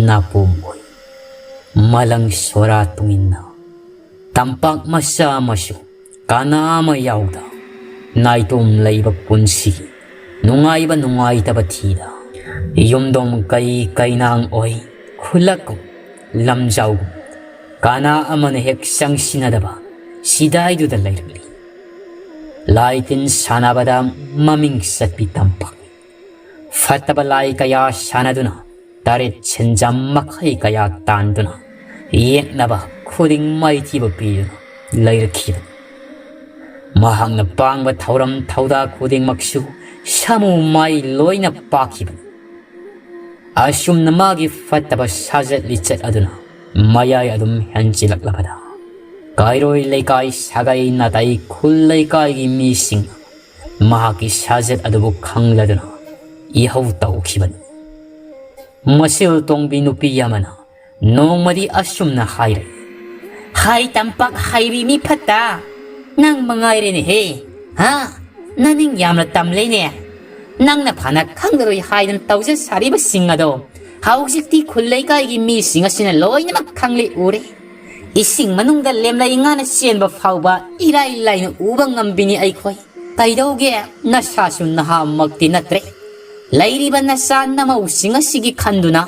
ꯅꯥꯄꯣꯝ ꯑꯣꯏ, ꯃꯂꯪ ꯁꯣꯔꯥ ꯇꯨꯡꯏꯟꯅ, ꯇꯝꯄꯥꯛ ꯃꯆꯥ ꯑꯃꯁꯨ ꯀꯅꯥ ꯑꯃ ꯌꯥꯎꯗ, ꯅꯥꯏꯇꯣꯝ ꯂꯩꯕ ꯄꯨꯟꯁꯤ, ꯅꯨꯡꯉꯥꯏꯕ ꯅꯨꯡꯉꯥꯏꯇꯕ ꯊꯤꯗ, ꯌꯨꯝꯗꯣꯡ ꯀꯩ ꯀꯩꯅꯥꯡ ꯑꯣꯏ, ꯈꯨꯜꯂꯛꯀꯨꯝ, ꯂꯝꯖꯥꯎꯒꯨꯝ, ꯀꯅꯥ ꯑꯃꯅ ꯍꯦꯛ ꯆꯪꯁꯤꯟꯅꯗꯕ ꯁꯤꯗꯥꯏꯗꯨꯗ ꯂꯩꯔꯛꯂꯤ꯫ ꯂꯥꯏ ꯇꯤꯟ ꯁꯥꯟꯅꯕꯗ ꯃꯃꯤꯡ ꯆꯠꯄꯤ ꯇꯝꯄꯥꯛ꯫ ꯐꯠꯇꯕ ꯂꯥꯏ ꯀꯌꯥ ꯁꯥꯟꯅꯗꯨꯅ, ꯇꯔꯦꯠ ꯁꯦꯟꯖꯥꯝ ꯃꯈꯩ ꯀꯌꯥ ꯇꯥꯟꯗꯨꯅ, ꯌꯦꯛꯅꯕ ꯈꯨꯗꯤꯡ ꯃꯥꯏꯊꯤꯕ ꯄꯤꯗꯨꯅ ꯂꯩꯔꯛꯈꯤꯕꯅꯤ꯫ ꯃꯍꯥꯛꯅ ꯄꯥꯡꯕ ꯊꯧꯔꯝ ꯊꯧꯗꯥ ꯈꯨꯗꯤꯡꯃꯛꯁꯨ ꯁꯥꯃꯨ ꯃꯥꯏ ꯂꯣꯏꯅ ꯄꯥꯛꯈꯤꯕꯅꯤ꯫ ꯑꯁꯨꯝꯅ ꯃꯥꯒꯤ ꯐꯠꯇꯕ ꯁꯥꯖꯠ ꯂꯤꯆꯠ ꯑꯗꯨꯅ ꯃꯌꯥꯏ ꯑꯗꯨꯝ ꯍꯦꯟꯖꯤꯜꯂꯛꯂꯕꯗ, ꯀꯥꯏꯔꯣꯏ ꯂꯩꯀꯥꯏ, ꯁꯥꯒꯩ ꯅꯥꯇꯩ, ꯈꯨꯜ ꯂꯩꯀꯥꯏꯒꯤ ꯃꯤꯁꯤꯡꯅ ꯃꯍꯥꯛꯀꯤ ꯁꯥꯖꯠ ꯑꯗꯨꯕꯨ ꯈꯪꯂꯗꯨꯅ ꯏꯍꯧ ꯇꯧꯈꯤꯕꯅꯤ꯫ ꯃꯁꯤꯜ ꯇꯣꯡꯕꯤ ꯅꯨꯄꯤ ꯑꯃꯅ ꯅꯣꯡꯃꯗꯤ ꯑꯁꯨꯝꯅ ꯍꯥꯏꯔꯦ, "ꯍꯥꯏ ꯇꯝꯄꯥꯛ ꯍꯥꯏꯕꯤ ꯃꯤ ꯐꯠꯇ, ꯅꯪ ꯃꯉꯥꯏꯔꯦꯅꯦꯍꯦ, ꯍꯥ? ꯅꯅꯤꯡ ꯌꯥꯝꯅ ꯇꯝꯂꯦꯅꯦ꯫ ꯅꯪꯅ ꯐꯅ ꯈꯪꯂꯔꯣꯏ ꯍꯥꯏꯗꯨꯅ ꯇꯧꯖ ꯁꯥꯔꯤꯕꯁꯤꯡ ꯑꯗꯣ ꯍꯧꯖꯤꯛꯇꯤ ꯈꯨꯜ ꯂꯩꯀꯥꯏꯒꯤ ꯃꯤꯁꯤꯡ ꯑꯁꯤꯅ ꯂꯣꯏꯅꯃꯛ ꯈꯪꯂꯦ ꯎꯔꯦ꯫ ꯏꯁꯤꯡ ꯃꯅꯨꯡꯗ ꯂꯦꯝꯂꯩ ꯉꯥꯅ ꯆꯦꯟꯕ ꯐꯥꯎꯕ ꯏꯔꯥꯏ ꯂꯥꯏꯅ ꯎꯕ ꯉꯝꯕꯤꯅꯤ ꯑꯩꯈꯣꯏ꯫ ꯀꯩꯗꯧꯒꯦ, ꯅꯁꯥꯁꯨ ꯅꯍꯥꯃꯛꯇꯤ ꯅꯠꯇ꯭ꯔꯦ꯫ ꯂꯩꯔꯤꯕ ꯅꯆꯥ ꯅꯃꯧꯁꯤꯡ ꯑꯁꯤꯒꯤ ꯈꯟꯗꯨꯅ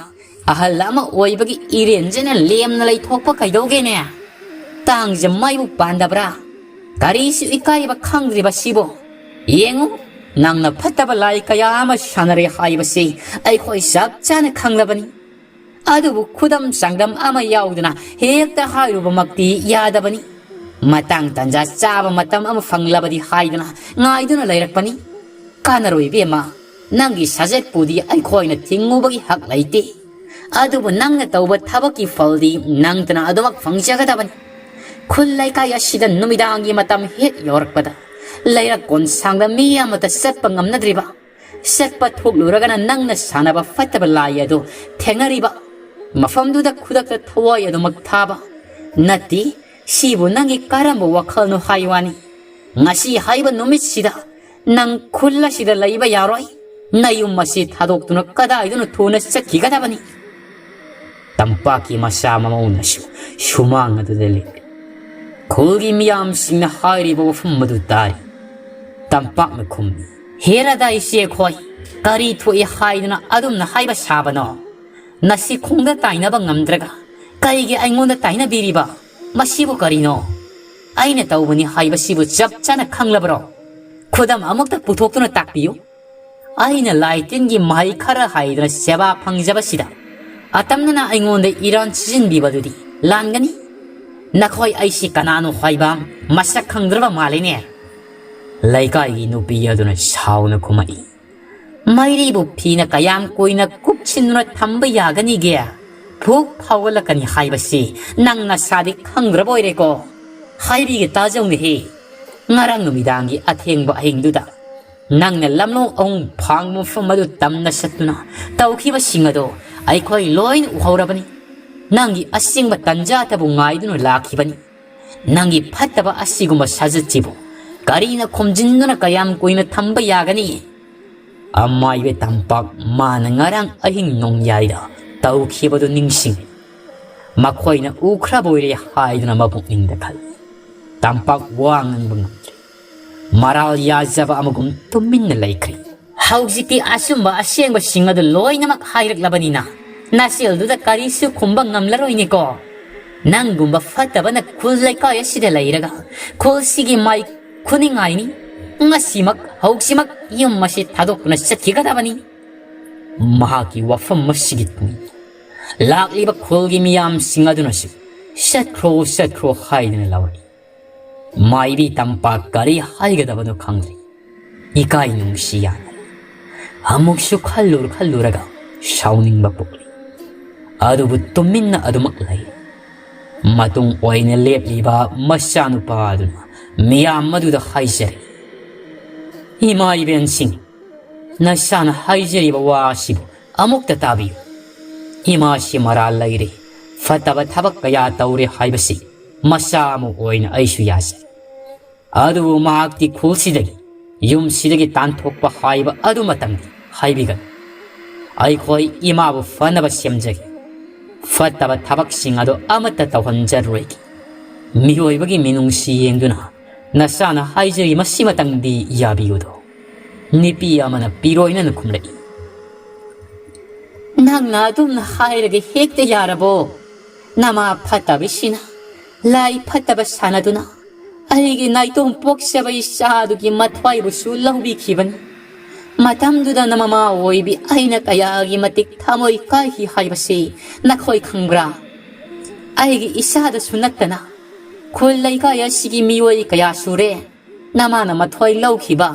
ꯑꯍꯜ ꯑꯃ ꯑꯣꯏꯕꯒꯤ ꯏꯔꯦꯟꯖꯅ ꯂꯦꯝꯅ ꯂꯩꯊꯣꯛꯄ ꯀꯩꯗꯧꯒꯦꯅꯦ? ꯇꯥꯡꯖ ꯃꯥꯏꯕꯨ ꯄꯥꯟꯗꯕ꯭ꯔꯥ? ꯀꯔꯤꯁꯨ ꯏꯀꯥꯏꯕ ꯈꯪꯗ꯭ꯔꯤꯕ ꯁꯤꯕꯨ? ꯌꯦꯡꯉꯨ, ꯅꯪꯅ ꯐꯠꯇꯕ ꯂꯥꯏ ꯀꯌꯥ ꯑꯃ ꯁꯥꯟꯅꯔꯦ ꯍꯥꯏꯕꯁꯤ ꯑꯩꯈꯣꯏ ꯆꯞ ꯆꯥꯅ ꯈꯪꯂꯕꯅꯤ꯫ ꯑꯗꯨꯕꯨ ꯈꯨꯗꯝ ꯆꯥꯡꯗꯝ ꯑꯃ ꯌꯥꯎꯗꯅ ꯍꯦꯛꯇ ꯍꯥꯏꯔꯨꯕꯃꯛꯇꯤ ꯌꯥꯗꯕꯅꯤ꯫ ꯃꯇꯥꯡ ꯇꯥꯟꯖꯥ ꯆꯥꯕ ꯃꯇꯝ ꯑꯃ ꯐꯪꯂꯕꯗꯤ ꯍꯥꯏꯗꯨꯅ ꯉꯥꯏꯗꯨꯅ ꯂꯩꯔꯛꯄꯅꯤ꯫ ꯀꯥꯟꯅꯔꯣꯏ ꯏꯕꯦꯝꯃ, ꯅꯪꯒꯤ ꯁꯥꯖꯠꯄꯨꯗꯤ ꯑꯩꯈꯣꯏꯅ ꯊꯤꯡꯉꯨꯕꯒꯤ ꯍꯛ ꯂꯩꯇꯦ꯫ ꯑꯗꯨꯕꯨ ꯅꯪꯅ ꯇꯧꯕ ꯊꯕꯛꯀꯤ ꯐꯜꯗꯤ ꯅꯪꯇꯅ ꯑꯗꯨꯃꯛ ꯐꯪꯖꯒꯗꯕꯅꯤ꯫ ꯈꯨꯜ ꯂꯩꯀꯥꯏ ꯑꯁꯤꯗ ꯅꯨꯃꯤꯗꯥꯡꯒꯤ ꯃꯇꯝ ꯍꯦꯛ ꯌꯧꯔꯛꯄꯗ ꯂꯩꯔꯛ ꯀꯣꯟꯁꯥꯡꯗ ꯃꯤ ꯑꯃꯠꯇ ꯆꯠꯄ ꯉꯝꯅꯗ꯭ꯔꯤꯕ, ꯆꯠꯄ ꯊꯣꯛꯂꯨꯔꯒꯅ ꯅꯪꯅ ꯁꯥꯟꯅꯕ ꯐꯠꯇꯕ ꯂꯥꯏ ꯑꯗꯨ ꯊꯦꯡꯅꯔꯤꯕ, ꯃꯐꯝꯗꯨꯗ ꯈꯨꯗꯛꯇ ꯊꯋꯥꯏ ꯑꯗꯨꯃꯛ ꯊꯥꯕ꯫ ꯅꯠꯇꯦ, ꯁꯤꯕꯨ ꯅꯪꯒꯤ ꯀꯔꯝꯕ ꯋꯥꯈꯜꯅꯣ ꯍꯥꯏ ꯋꯥꯅꯤ꯫ ꯉꯁꯤ ꯍꯥꯏꯕ ꯅꯨꯃꯤꯠꯁꯤꯗ ꯅꯪ ꯈꯨꯜ ꯑꯁꯤꯗ ꯂꯩꯕ ꯌꯥꯔꯣꯏ꯫ ꯅꯌꯨꯝ ꯑꯁꯤ ꯊꯥꯗꯣꯛꯇꯨꯅ ꯀꯗꯥꯏꯗꯅꯣ ꯊꯨꯅ ꯆꯠꯈꯤꯒꯗꯕꯅꯤ꯫ ꯇꯝꯄꯥꯛꯀꯤ ꯃꯆꯥ ꯃꯃꯧꯅꯁꯨ ꯁꯨꯃꯥꯡ ꯑꯗꯨꯗ ꯂꯦꯞꯂꯤ꯫ ꯈꯨꯜꯒꯤ ꯃꯤꯌꯥꯝꯁꯤꯡꯅ ꯍꯥꯏꯔꯤꯕ ꯋꯥꯐꯝ ꯑꯗꯨ ꯇꯥꯔꯤ꯫ ꯇꯝꯄꯥꯛꯅ ꯈꯨꯝꯃꯤ, "ꯍꯦꯔꯥꯗ ꯏꯆꯦꯈꯣꯏ, ꯀꯔꯤ ꯊꯣꯛꯏ ꯍꯥꯏꯗꯨꯅ ꯑꯗꯨꯝꯅ ꯍꯥꯏꯕ ꯁꯥꯕꯅꯣ? ꯅꯁꯤ ꯈꯣꯡꯗ ꯇꯥꯏꯅꯕ ꯉꯝꯗ꯭ꯔꯒ ꯀꯔꯤꯒꯤ ꯑꯩꯉꯣꯟꯗ ꯇꯥꯏꯅꯕꯤꯔꯤꯕ? ꯃꯁꯤꯕꯨ ꯀꯔꯤꯅꯣ? ꯑꯩꯅ ꯇꯧꯕꯅꯤ ꯍꯥꯏꯕꯁꯤꯕꯨ ꯆꯞ ꯆꯥꯅ ꯈꯪꯂꯕ꯭ꯔꯣ?" ꯈꯨꯗꯝ ꯑꯃꯨꯛꯇ ꯄꯨꯊꯣꯛꯇꯨꯅ ꯇꯥꯛꯄꯤꯌꯨ꯫ ꯑꯩꯅ ꯂꯥꯏ ꯇꯤꯟꯒꯤ ꯃꯍꯩ ꯈꯔ ꯍꯩꯗꯨꯅ ꯁꯦꯕꯥ ꯐꯪꯖꯕꯁꯤꯗ ꯑꯇꯝꯅꯅ ꯑꯩꯉꯣꯟꯗ ꯏꯔꯥꯟ ꯁꯤꯖꯤꯟꯕꯤꯕꯗꯨꯗꯤ ꯂꯥꯟꯒꯅꯤ꯫ ꯅꯈꯣꯏ ꯑꯩꯁꯤ ꯀꯅꯥꯅꯣ ꯍꯥꯏꯕ ꯃꯁꯛ ꯈꯪꯗ꯭ꯔꯕ ꯃꯥꯜꯂꯤꯅꯦ꯫ ꯂꯩꯀꯥꯏꯒꯤ ꯅꯨꯄꯤ ꯑꯗꯨꯅ ꯁꯥꯎꯅ ꯈꯨꯝꯃꯛꯏ꯫ ꯃꯩꯔꯤꯕꯨ ꯐꯤꯅ ꯀꯌꯥꯝ ꯀꯨꯏꯅ ꯀꯨꯞꯁꯤꯟꯗꯨꯅ ꯊꯝꯕ ꯌꯥꯒꯅꯤꯒꯦ? ꯐꯨꯛ ꯐꯥꯎꯒꯠꯂꯛꯀꯅꯤ ꯍꯥꯏꯕꯁꯤ ꯅꯪ ꯅꯁꯥꯗꯤ ꯈꯪꯗ꯭ꯔꯕ ꯑꯣꯏꯔꯦꯀꯣ꯫ ꯍꯥꯏꯕꯤꯒꯦ ꯇꯥꯖꯧꯅꯦꯍꯦ꯫ ꯉꯔꯥꯡ ꯅꯨꯃꯤꯗꯥꯡꯒꯤ ꯑꯊꯦꯡꯕ ꯑꯍꯤꯡꯗꯨꯗ ꯅꯪꯅ ꯂꯝꯂꯣꯡ ꯑꯍꯨꯝ ꯐꯥꯡꯕ ꯃꯐꯝ ꯑꯗꯨ ꯇꯝꯅ ꯆꯠꯇꯨꯅ ꯇꯧꯈꯤꯕꯁꯤꯡ ꯑꯗꯣ ꯑꯩꯈꯣꯏ ꯂꯣꯏꯅ ꯎꯍꯧꯔꯕꯅꯤ꯫ ꯅꯪꯒꯤ ꯑꯁꯦꯡꯕ ꯇꯟꯖꯥꯇꯕꯨ ꯉꯥꯏꯗꯨꯅ ꯂꯥꯛꯈꯤꯕꯅꯤ꯫ ꯅꯪꯒꯤ ꯐꯠꯇꯕ ꯑꯁꯤꯒꯨꯝꯕ ꯁꯥꯖꯠꯁꯤꯕꯨ ꯀꯔꯤꯅ ꯈꯣꯝꯖꯤꯟꯗꯨꯅ ꯀꯌꯥꯝ ꯀꯨꯏꯅ ꯊꯝꯕ ꯌꯥꯒꯅꯤ? ꯑꯃꯥꯏꯕ ꯇꯝꯄꯥꯛ ꯃꯥꯅ ꯉꯔꯥꯡ ꯑꯍꯤꯡ ꯅꯣꯡꯌꯥꯏꯗ ꯇꯧꯈꯤꯕꯗꯨ ꯅꯤꯡꯁꯤꯡ꯫ ꯃꯈꯣꯏꯅ ꯎꯈ꯭ꯔꯕ ꯑꯣꯏꯔꯦ ꯍꯥꯏꯗꯨꯅ ꯃꯄꯨꯛꯅꯤꯡꯗ ꯈꯜꯂꯤ꯫ ꯇꯝꯄꯥꯛ ꯋꯥ ꯉꯥꯡꯕ ꯉꯝꯗ꯭ꯔꯦ꯫ ꯃꯔꯥꯜ ꯌꯥꯖꯕ ꯑꯃꯒꯨꯝ ꯇꯨꯃꯤꯟꯅ ꯂꯩꯈ꯭ꯔꯦ꯫ ꯍꯧꯖꯤꯛꯇꯤ ꯑꯆꯨꯝꯕ ꯑꯁꯦꯡꯕꯁꯤꯡ ꯑꯗꯨ ꯂꯣꯏꯅꯃꯛ ꯍꯥꯏꯔꯛꯂꯕꯅꯤꯅ ꯅꯥꯆꯦꯜꯗꯨꯗ ꯀꯔꯤꯁꯨ ꯈꯨꯝꯕ ꯉꯝꯂꯔꯣꯏꯅꯦꯀꯣ꯫ ꯅꯪꯒꯨꯝꯕ ꯐꯠꯇꯕꯅ ꯈꯨꯜ ꯂꯩꯀꯥꯏ ꯑꯁꯤꯗ ꯂꯩꯔꯒ ꯈꯨꯜꯁꯤꯒꯤ ꯃꯥꯏ ꯈꯨꯅꯤꯡꯉꯥꯏꯅꯤ꯫ ꯉꯁꯤꯃꯛ ꯍꯧꯖꯤꯛꯃꯛ ꯌꯨꯝ ꯑꯁꯤ ꯊꯥꯗꯣꯛꯇꯨꯅ ꯆꯠꯈꯤꯒꯗꯕꯅꯤ꯫ ꯃꯍꯥꯛꯀꯤ ꯋꯥꯐꯝ ꯑꯁꯤꯒꯤ ꯇꯨꯡ ꯂꯥꯛꯂꯤꯕ ꯈꯨꯜꯒꯤ ꯃꯤꯌꯥꯝꯁꯤꯡ ꯑꯗꯨꯅꯁꯨ "ꯆꯠꯈ꯭ꯔꯣ, ꯆꯠꯈ꯭ꯔꯣ" ꯍꯥꯏꯗꯨꯅ ꯂꯥꯎꯔꯛꯏ꯫ ꯃꯥꯏꯕꯤ ꯇꯝꯄꯥꯛ ꯀꯔꯤ ꯍꯥꯏꯒꯗꯕꯅꯣ ꯈꯪꯗ꯭ꯔꯦ꯫ ꯏꯀꯥꯏ ꯅꯨꯡꯁꯤ ꯌꯥꯅ ꯑꯃꯨꯛꯁꯨ ꯈꯜꯂꯨꯔ ꯈꯜꯂꯨꯔꯒ ꯁꯥꯎꯅꯤꯡꯕ ꯄꯣꯛꯂꯤ꯫ ꯑꯗꯨꯕꯨ ꯇꯨꯃꯤꯟꯅ ꯑꯗꯨꯃꯛ ꯂꯩ꯫ ꯃꯇꯨꯡ ꯑꯣꯏꯅ ꯂꯦꯞꯂꯤꯕ ꯃꯆꯥꯅꯨꯄꯥ ꯑꯗꯨꯅ ꯃꯤꯌꯥꯝ ꯑꯗꯨꯗ ꯍꯥꯏꯖꯔꯤ, "ꯏꯃꯥ ꯏꯕꯦꯟꯁꯤꯡ, ꯅꯁꯥꯅ ꯍꯥꯏꯖꯔꯤꯕ ꯋꯥ ꯑꯁꯤꯕꯨ ꯑꯃꯨꯛꯇ ꯇꯥꯕꯤꯌꯨ꯫ ꯏꯃꯥꯁꯤ ꯃꯔꯥꯜ ꯂꯩꯔꯦ, ꯐꯠꯇꯕ ꯊꯕꯛ ꯀꯌꯥ ꯇꯧꯔꯦ ꯍꯥꯏꯕꯁꯤ ꯃꯆꯥ ꯑꯃ ꯑꯣꯏꯅ ꯑꯩꯁꯨ ꯌꯥꯖꯩ꯫ ꯑꯗꯨꯕꯨ ꯃꯍꯥꯛꯇꯤ ꯈꯨꯜꯁꯤꯗꯒꯤ, ꯌꯨꯝꯁꯤꯗꯒꯤ ꯇꯥꯟꯊꯣꯛꯄ ꯍꯥꯏꯕ ꯑꯗꯨꯃꯇꯪꯗꯤ ꯍꯥꯏꯕꯤꯒꯅꯨ꯫ ꯑꯩꯈꯣꯏ ꯏꯃꯥꯕꯨ ꯐꯅꯕ ꯁꯦꯝꯖꯒꯦ꯫ ꯐꯠꯇꯕ ꯊꯕꯛꯁꯤꯡ ꯑꯗꯨ ꯑꯃꯠꯇ ꯇꯧꯍꯟꯖꯔꯣꯏꯒꯦ꯫ ꯃꯤꯑꯣꯏꯕꯒꯤ ꯃꯤꯅꯨꯡꯁꯤ ꯌꯦꯡꯗꯨꯅ ꯅꯆꯥꯅ ꯍꯥꯏꯖꯔꯤ ꯃꯁꯤꯃꯇꯪꯗꯤ ꯌꯥꯕꯤꯌꯨꯗꯣ"꯫ ꯅꯨꯄꯤ ꯑꯃꯅ ꯄꯤꯔꯣꯏꯅꯅ ꯈꯨꯝꯂꯛꯏ꯫ "ꯅꯪꯅ ꯑꯗꯨꯝꯅ ꯍꯥꯏꯔꯒ ꯍꯦꯛꯇ ꯌꯥꯔꯕꯣ? ꯅꯃꯥ ꯐꯠꯇꯕꯁꯤꯅ ꯂꯥꯏ ꯐꯠꯇꯕ ꯁꯥꯟꯅꯗꯨꯅ ꯑꯩꯒꯤ ꯅꯥꯏꯇꯣꯝ ꯄꯣꯛꯆꯕ ꯏꯆꯥꯗꯨꯒꯤ ꯃꯊ꯭ꯋꯥꯏꯕꯨꯁꯨ ꯂꯧꯕꯤꯈꯤꯕꯅꯤ꯫ ꯃꯇꯝꯗꯨꯗ ꯅꯃꯃꯥ ꯑꯣꯏꯕꯤ ꯑꯩꯅ ꯀꯌꯥꯒꯤ ꯃꯇꯤꯛ ꯊꯃꯣꯏ ꯀꯥꯏꯈꯤ ꯍꯥꯏꯕꯁꯤ ꯅꯈꯣꯏ ꯈꯪꯕ꯭ꯔꯥ? ꯑꯩꯒꯤ ꯏꯆꯥꯗꯁꯨ ꯅꯠꯇꯅ ꯈꯨꯜ ꯂꯩꯀꯥꯏ ꯑꯁꯤꯒꯤ ꯃꯤꯑꯣꯏ ꯀꯌꯥ ꯁꯨꯔꯦ ꯅꯃꯥꯅ ꯃꯊ꯭ꯋꯥꯏ ꯂꯧꯈꯤꯕ꯫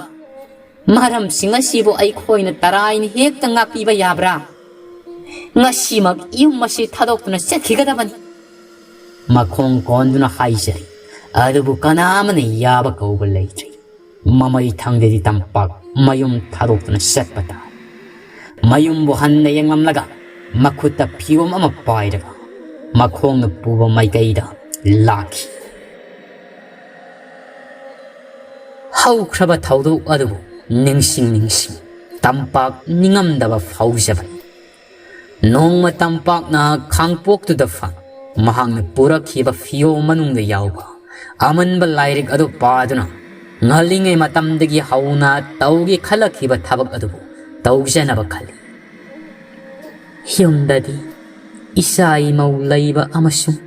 ꯃꯔꯝꯁꯤꯡ ꯑꯁꯤꯕꯨ ꯑꯩꯈꯣꯏꯅ ꯇꯔꯥꯏꯅ ꯍꯦꯛꯇ ꯉꯥꯛꯄꯤꯕ ꯌꯥꯕ꯭ꯔꯥ? ꯉꯁꯤꯃꯛ ꯌꯨꯝ ꯑꯁꯤ ꯊꯥꯗꯣꯛꯇꯨꯅ ꯆꯠꯈꯤꯒꯗꯕꯅꯤ꯫ ꯃꯈꯣꯡ ꯀꯣꯟꯗꯨꯅ ꯍꯥꯏꯖꯔꯤ, ꯑꯗꯨꯕꯨ ꯀꯅꯥ ꯑꯃꯅ ꯌꯥꯕ ꯀꯧꯕ ꯂꯩꯇ꯭ꯔꯤ꯫ ꯃꯃꯩ ꯊꯪꯗꯗꯤ ꯇꯝꯄꯥꯛ ꯃꯌꯨꯝ ꯊꯥꯗꯣꯛꯇꯨꯅ ꯆꯠꯄ ꯇꯥꯏ꯫ ꯃꯌꯨꯝꯕꯨ ꯍꯟꯅ ꯌꯦꯡꯂꯝꯂꯒ ꯃꯈꯨꯠꯇ ꯐꯤꯌꯣꯝ ꯑꯃ ꯄꯥꯏꯔꯒ ꯃꯈꯣꯡꯅ ꯄꯨꯕ ꯃꯥꯏꯀꯩꯗ ꯂꯥꯛꯈꯤ꯫ ꯍꯧꯈ꯭ꯔꯕ ꯊꯧꯗꯣꯛ ꯑꯗꯨꯕꯨ ꯅꯤꯡꯁꯤꯡ ꯅꯤꯡꯁꯤꯡ ꯇꯝꯄꯥꯛ ꯅꯤꯡꯉꯝꯗꯕ ꯐꯥꯎꯖꯕꯅꯤ꯫ ꯅꯣꯡꯃ ꯇꯝꯄꯥꯛꯅ ꯈꯥꯡꯄꯣꯛꯇꯨꯗ ꯐꯝ ꯃꯍꯥꯛꯅ ꯄꯨꯔꯛꯈꯤꯕ ꯐꯤꯌꯣꯝ ꯃꯅꯨꯡꯗ ꯌꯥꯎꯕ ꯑꯃꯟꯕ ꯂꯥꯏꯔꯤꯛ ꯑꯗꯨ ꯄꯥꯗꯨꯅ ꯉꯜꯂꯤꯉꯩ ꯃꯇꯝꯗꯒꯤ ꯍꯧꯅ ꯇꯧꯒꯦ ꯈꯜꯂꯛꯈꯤꯕ ꯊꯕꯛ ꯑꯗꯨꯕꯨ ꯇꯧꯖꯅꯕ ꯈꯜꯂꯤ꯫ ꯌꯨꯝꯗꯗꯤ ꯏꯆꯥ ꯏꯃꯧ ꯂꯩꯕ ꯑꯃꯁꯨꯡ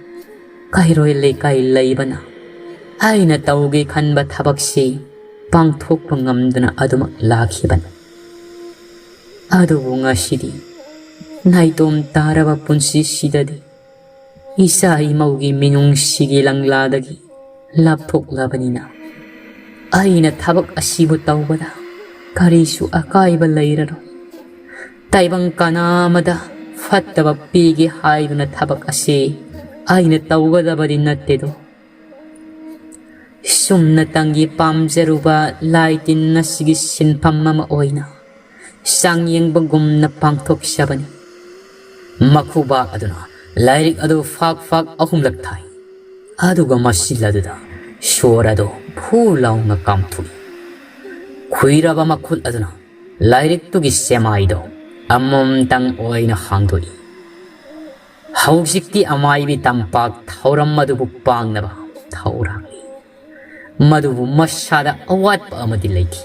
ꯀꯩꯔꯣꯏ ꯂꯩꯀꯥꯏ ꯂꯩꯕꯅ ꯑꯩꯅ ꯇꯧꯒꯦ ꯈꯟꯕ ꯊꯕꯛꯁꯤ ꯄꯥꯡꯊꯣꯛꯄ ꯉꯝꯗꯅ ꯑꯗꯨꯃꯛ ꯂꯥꯛꯈꯤꯕꯅꯤ꯫ ꯑꯗꯨꯕꯨ ꯉꯁꯤꯗꯤ ꯅꯥꯏꯇꯣꯝ ꯇꯥꯔꯕ ꯄꯨꯟꯁꯤꯁꯤꯗꯗꯤ ꯏꯆꯥ ꯏꯃꯧꯒꯤ ꯃꯤꯅꯨꯡꯁꯤꯒꯤ ꯂꯪꯂꯥꯗꯒꯤ ꯂꯥꯞꯊꯣꯛꯂꯕꯅꯤꯅ ꯑꯩꯅ ꯊꯕꯛ ꯑꯁꯤꯕꯨ ꯇꯧꯕꯗ ꯀꯔꯤꯁꯨ ꯑꯀꯥꯏꯕ ꯂꯩꯔꯔꯣꯏ꯫ ꯇꯥꯏꯕꯪ ꯀꯅꯥ ꯑꯃꯗ ꯐꯠꯇꯕ ꯄꯤꯒꯦ ꯍꯥꯏꯗꯨꯅ ꯊꯕꯛ ꯑꯁꯤ ꯑꯩꯅ ꯇꯧꯒꯗꯕꯗꯤ ꯅꯠꯇꯦꯗꯣ꯫ ꯁꯨꯝꯅꯇꯪꯒꯤ ꯄꯥꯝꯖꯔꯨꯕ ꯂꯥꯏ ꯇꯤꯟ ꯑꯁꯤꯒꯤ ꯁꯤꯟꯐꯝ ꯑꯃ ꯑꯣꯏꯅ ꯆꯥꯡꯌꯦꯡꯕꯒꯨꯝꯅ ꯄꯥꯡꯊꯣꯛꯆꯕꯅꯤ꯫ ꯃꯈꯨꯕꯥꯛ ꯑꯗꯨꯅ ꯂꯥꯏꯔꯤꯛ ꯑꯗꯨ ꯐꯥꯛ ꯐꯥꯛ ꯑꯍꯨꯝꯂꯛ ꯊꯥꯏ꯫ ꯑꯗꯨꯒ ꯃꯁꯤꯜ ꯑꯗꯨꯗ ꯁꯣꯔ ꯑꯗꯨ ꯐꯨ ꯂꯥꯎꯅ ꯀꯥꯝꯊꯣꯛꯏ꯫ ꯈꯨꯏꯔꯕ ꯃꯈꯨꯠ ꯑꯗꯨꯅ ꯂꯥꯏꯔꯤꯛꯇꯨꯒꯤ ꯁꯦꯃꯥꯏꯗꯣ ꯑꯃꯃꯝꯇꯪ ꯑꯣꯏꯅ ꯍꯥꯡꯗꯣꯛꯏ꯫ ꯍꯧꯖꯤꯛꯇꯤ ꯑꯃꯥꯏꯕꯤ ꯇꯝꯄꯥꯛ ꯊꯧꯔꯝ ꯑꯗꯨꯕꯨ ꯄꯥꯡꯅꯕ ꯊꯧꯔꯥꯡꯂꯤ꯫ ꯃꯗꯨꯕꯨ ꯃꯁꯥꯗ ꯑꯋꯥꯠꯄ ꯑꯃꯗꯤ ꯂꯩꯈꯤ꯫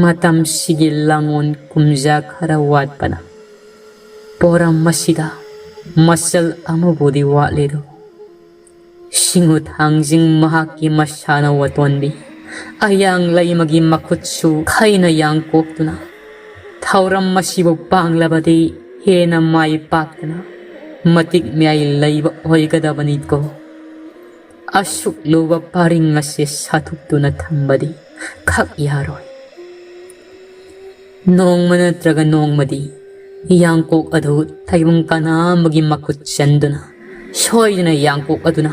ꯃꯇꯝꯁꯤꯒꯤ ꯂꯥꯡꯑꯣꯟ ꯀꯨꯝꯖꯥ ꯈꯔ ꯋꯥꯠꯄꯅ ꯄꯣꯔꯝ ꯑꯁꯤꯗ ꯃꯆꯜ ꯑꯃꯕꯨꯗꯤ ꯋꯥꯠꯂꯦꯗꯣ꯫ ꯁꯤꯡꯉꯨ ꯊꯥꯡꯖꯤꯡ ꯃꯍꯥꯛꯀꯤ ꯃꯁꯥꯅ ꯋꯥꯇꯣꯟꯕꯤ, ꯑꯌꯥꯡ ꯂꯩꯃꯒꯤ ꯃꯈꯨꯠꯁꯨ ꯈꯩꯅ ꯌꯥꯡꯀꯣꯛꯇꯨꯅ, ꯊꯧꯔꯝ ꯑꯁꯤꯕꯨ ꯄꯥꯡꯂꯕꯗꯤ ꯍꯦꯟꯅ ꯃꯥꯏ ꯄꯥꯛꯇꯅ ꯃꯇꯤꯛ ꯃꯌꯥꯏ ꯂꯩꯕ ꯑꯣꯏꯒꯗꯕꯅꯤꯀꯣ꯫ ꯑꯁꯨꯛ ꯂꯨꯕ ꯄꯔꯤꯡ ꯑꯁꯤ ꯁꯥꯊꯨꯛꯇꯨꯅ ꯊꯝꯕꯗꯤ ꯈꯛ ꯌꯥꯔꯣꯏ꯫ ꯅꯣꯡꯃ ꯅꯠꯇ꯭ꯔꯒ ꯅꯣꯡꯃꯗꯤ ꯌꯥꯡꯀꯣꯛ ꯑꯗꯨ ꯇꯥꯏꯕꯪ ꯀꯅꯥ ꯑꯃꯒꯤ ꯃꯈꯨꯠ ꯆꯟꯗꯨꯅ, ꯁꯣꯏꯗꯅ ꯌꯥꯡꯀꯣꯛ ꯑꯗꯨꯅ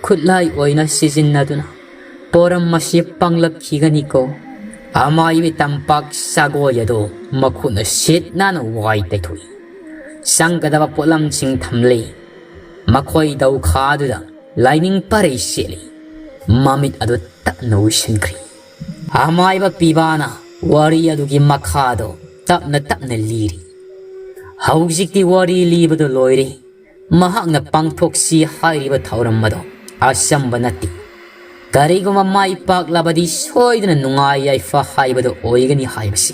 ꯈꯨꯠꯂꯥꯏ ꯑꯣꯏꯅ ꯁꯤꯖꯤꯟꯅꯗꯨꯅ ꯄꯣꯔꯝ ꯑꯁꯤ ꯄꯥꯡꯂꯛꯈꯤꯒꯅꯤꯀꯣ꯫ ꯑꯃꯥꯏꯕꯤ ꯇꯝꯄꯥꯛ ꯁꯥꯒꯣꯏ ꯑꯗꯨ ꯃꯈꯨꯠꯅ ꯁꯤꯠ ꯅꯥꯟꯅ ꯋꯥꯏ ꯇꯩꯊꯣꯛꯏ꯫ ꯆꯪꯒꯗꯕ ꯄꯣꯠꯂꯝꯁꯤꯡ ꯊꯝꯂꯤ꯫ ꯃꯈꯣꯏ ꯗꯧꯈꯥꯗꯨꯗ ꯂꯥꯏꯅꯤꯡ ꯄꯔꯩ ꯁꯦꯠꯂꯤ꯫ ꯃꯃꯤꯠ ꯑꯗꯨ ꯇꯞꯅ ꯎꯏꯁꯤꯟꯈ꯭ꯔꯤ꯫ ꯑꯃꯥꯏꯕ ꯄꯤꯕꯥꯅ ꯋꯥꯔꯤ ꯑꯗꯨꯒꯤ ꯃꯈꯥꯗꯣ ꯇꯞꯅ ꯇꯞꯅ ꯂꯤꯔꯤ꯫ ꯍꯧꯖꯤꯛꯇꯤ ꯋꯥꯔꯤ ꯂꯤꯕꯗꯨ ꯂꯣꯏꯔꯦ꯫ ꯃꯍꯥꯛꯅ ꯄꯥꯡꯊꯣꯛꯁꯤ ꯍꯥꯏꯔꯤꯕ ꯊꯧꯔꯝ ꯑꯗꯣ ꯑꯆꯝꯕ ꯅꯠꯇꯦ꯫ ꯀꯔꯤꯒꯨꯝꯕ ꯃꯥꯏ ꯄꯥꯛꯂꯕꯗꯤ ꯁꯣꯏꯗꯅ ꯅꯨꯡꯉꯥꯏ ꯌꯥꯏꯐ ꯍꯥꯏꯕꯗꯨ ꯑꯣꯏꯒꯅꯤ ꯍꯥꯏꯕꯁꯤ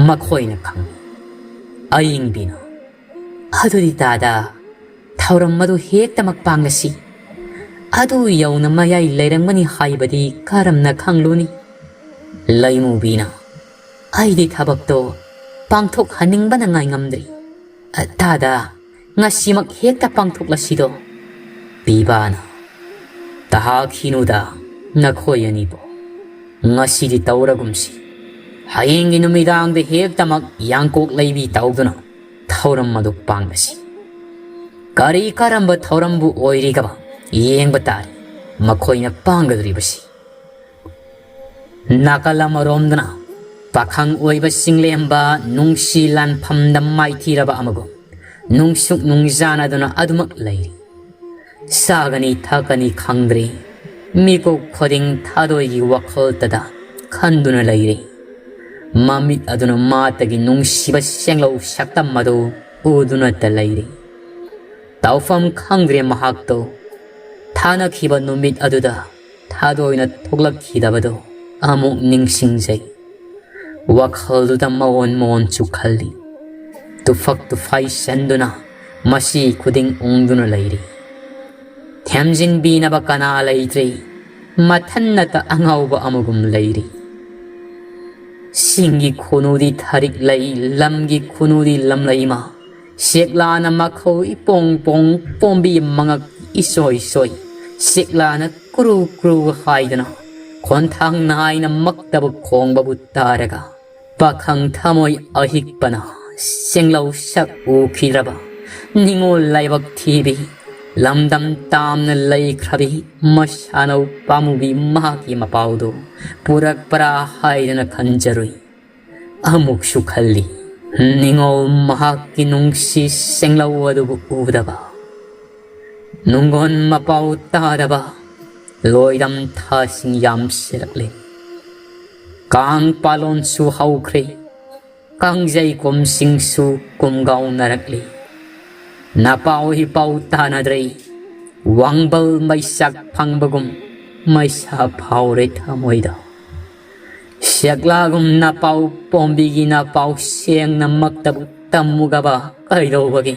ꯃꯈꯣꯏꯅ ꯈꯪꯏ꯫ ꯑꯌꯤꯡꯕꯤꯅ, "ꯑꯗꯨꯗꯤ ꯇꯥꯗ, ꯊꯧꯔꯝ ꯑꯗꯨ ꯍꯦꯛꯇꯃꯛ ꯄꯥꯡꯂꯁꯤ꯫ ꯑꯗꯨ ꯌꯧꯅ ꯃꯌꯥꯏ ꯂꯩꯔꯝꯒꯅꯤ ꯍꯥꯏꯕꯗꯤ ꯀꯔꯝꯅ ꯈꯪꯂꯨꯅꯤ?" ꯂꯩꯃꯨꯕꯤꯅ, "ꯑꯩꯗꯤ ꯊꯕꯛꯇꯣ ꯄꯥꯡꯊꯣꯛꯍꯟꯅꯤꯡꯕꯅ ꯉꯥꯏꯉꯝꯗ꯭ꯔꯤ꯫ ꯇꯥꯗ, ꯉꯁꯤꯃꯛ ꯍꯦꯛꯇ ꯄꯥꯡꯊꯣꯛꯂꯁꯤꯗꯣ?" ꯄꯤꯕꯥꯅ, "ꯇꯍꯥꯈꯤꯅꯨꯗ ꯅꯈꯣꯏ ꯑꯅꯤꯕꯨ꯫ ꯉꯁꯤꯗꯤ ꯇꯧꯔꯒꯨꯝꯁꯤ꯫ ꯍꯌꯦꯡꯒꯤ ꯅꯨꯃꯤꯗꯥꯡꯗ ꯍꯦꯛꯇꯃꯛ ꯌꯥꯡꯀꯣꯛ ꯂꯩꯕꯤ ꯇꯧꯗꯨꯅ ꯊꯧꯔꯝ ꯑꯗꯨ ꯄꯥꯡꯂꯁꯤ꯫ ꯀꯔꯤ ꯀꯔꯝꯕ ꯊꯧꯔꯝꯕꯨ ꯑꯣꯏꯔꯤꯒꯕ ꯌꯦꯡꯕ ꯇꯥꯔꯦ ꯃꯈꯣꯏꯅ ꯄꯥꯡꯒꯗꯧꯔꯤꯕꯁꯤ꯫" ꯅꯥꯀꯜ ꯑꯃꯔꯣꯝꯗꯅ ꯄꯥꯈꯪ ꯑꯣꯏꯕ ꯆꯤꯡꯂꯦꯝꯕ ꯅꯨꯡꯁꯤ ꯂꯥꯟꯐꯝꯗ ꯃꯥꯏꯊꯤꯔꯕ ꯑꯃꯒꯨꯝ ꯅꯨꯡꯁꯨꯛ ꯅꯨꯡꯖꯥꯅꯗꯨꯅ ꯑꯗꯨꯃꯛ ꯂꯩꯔꯤ꯫ ꯆꯥꯒꯅꯤ ꯊꯛꯀꯅꯤ ꯈꯪꯗ꯭ꯔꯤ꯫ ꯃꯤꯀꯨꯞ ꯈꯨꯗꯤꯡ ꯊꯥꯗꯣꯏꯒꯤ ꯋꯥꯈꯜꯇꯗ ꯈꯟꯗꯨꯅ ꯂꯩꯔꯤ꯫ ꯃꯃꯤꯠ ꯑꯗꯨꯅ ꯃꯥꯇꯒꯤ ꯅꯨꯡꯁꯤꯕ ꯁꯦꯡꯂꯧ ꯁꯛꯇꯝ ꯑꯗꯨ ꯎꯗꯨꯅꯇ ꯂꯩꯔꯤ꯫ ꯇꯧꯐꯝ ꯈꯪꯗ꯭ꯔꯦ ꯃꯍꯥꯛꯇꯣ꯫ ꯊꯥꯅꯈꯤꯕ ꯅꯨꯃꯤꯠ ꯑꯗꯨꯗ ꯊꯥꯗꯣꯏꯅ ꯊꯣꯛꯂꯛꯈꯤꯗꯕꯗꯣ ꯑꯃꯨꯛ ꯅꯤꯡꯁꯤꯡꯖꯩ꯫ ꯋꯥꯈꯜꯗꯨꯗ ꯃꯑꯣꯟ ꯃꯑꯣꯟꯁꯨ ꯈꯜꯂꯤ꯫ ꯇꯨꯐꯛ ꯇꯨꯐꯥꯏ ꯁꯟꯗꯨꯅ ꯃꯁꯤ ꯈꯨꯗꯤꯡ ꯎꯪꯗꯨꯅ ꯂꯩꯔꯤ꯫ ꯊꯦꯝꯖꯤꯟꯕꯤꯅꯕ ꯀꯅꯥ ꯂꯩꯇ꯭ꯔꯤ꯫ ꯃꯊꯟꯅꯇ ꯑꯉꯥꯎꯕ ꯑꯃꯒꯨꯝ ꯂꯩꯔꯤ꯫ ꯁꯤꯡꯒꯤ ꯈꯨꯅꯨꯗꯤ ꯊꯔꯤꯛ ꯂꯩ, ꯂꯝꯒꯤ ꯈꯨꯅꯨꯗꯤ ꯂꯝꯂꯩꯃ꯫ ꯁꯦꯛꯂꯥꯅ ꯃꯈꯧ ꯏꯄꯣꯡ ꯄꯣꯡ, ꯄꯣꯝꯕꯤ ꯃꯉꯛ ꯏꯁꯣꯏ ꯁꯣꯏ꯫ ꯁꯦꯛꯂꯥꯅ ꯀ꯭ꯔꯨ ꯀ꯭ꯔꯨ ꯍꯥꯏꯗꯅ ꯈꯣꯟꯊꯥꯡ ꯅꯥꯏꯅ ꯃꯛꯇꯕ ꯈꯣꯡꯕꯕꯨ ꯇꯥꯔꯒ, ꯄꯥꯈꯪ ꯊꯃꯣꯏ ꯑꯍꯤꯛꯄꯅ ꯁꯦꯡꯂꯧ ꯁꯛ ꯎꯈꯤꯗ꯭ꯔꯕ ꯅꯤꯉꯣꯜ ꯂꯥꯏꯕꯛ ꯊꯤꯕꯤ, ꯂꯝꯗꯝ ꯇꯥꯝꯅ ꯂꯩꯈ꯭ꯔꯕꯤ ꯃꯁꯥꯅꯧ ꯄꯥꯝꯃꯨꯕꯤ ꯃꯍꯥꯛꯀꯤ ꯃꯄꯥꯎꯗꯨ ꯄꯨꯔꯛꯄ꯭ꯔꯥ ꯍꯥꯏꯗꯅ ꯈꯟꯖꯔꯨꯏ꯫ ꯑꯃꯨꯛꯁꯨ ꯈꯜꯂꯤ, ꯅꯤꯉꯣꯜ ꯃꯍꯥꯛꯀꯤ ꯅꯨꯡꯁꯤ ꯁꯦꯡꯂꯧ ꯑꯗꯨꯕꯨ ꯎꯗꯕ, ꯅꯨꯡꯒꯣꯟ ꯃꯄꯥꯎ ꯇꯥꯗꯕ ꯂꯣꯏꯔꯝ ꯊꯥꯁꯤꯡ ꯌꯥꯝꯁꯤꯜꯂꯛꯂꯤ꯫ ꯀꯥꯡ ꯄꯥꯂꯣꯟꯁꯨ ꯍꯧꯈ꯭ꯔꯦ, ꯀꯥꯡꯖꯩ ꯀꯣꯝꯁꯤꯡꯁꯨ ꯀꯨꯝꯒꯥꯎꯅꯔꯛꯂꯤ꯫ ꯅꯄꯥꯎ ꯏꯄꯥꯎ ꯇꯥꯅꯗ꯭ꯔꯦ, ꯋꯥꯡꯕꯜ ꯃꯩꯁꯥꯛ ꯐꯪꯕꯒꯨꯝ ꯃꯩꯁꯥ ꯐꯥꯎꯔꯦ ꯊꯃꯣꯏꯗ꯫ ꯁꯦꯛꯂꯥꯒꯨꯝ ꯅꯄꯥꯎ ꯄꯣꯝꯕꯤꯒꯤ ꯅꯄꯥꯎ ꯁꯦꯡꯅꯃꯛꯇꯕꯨ ꯇꯝꯃꯨꯒꯕ ꯀꯩꯗꯧꯕꯒꯤ?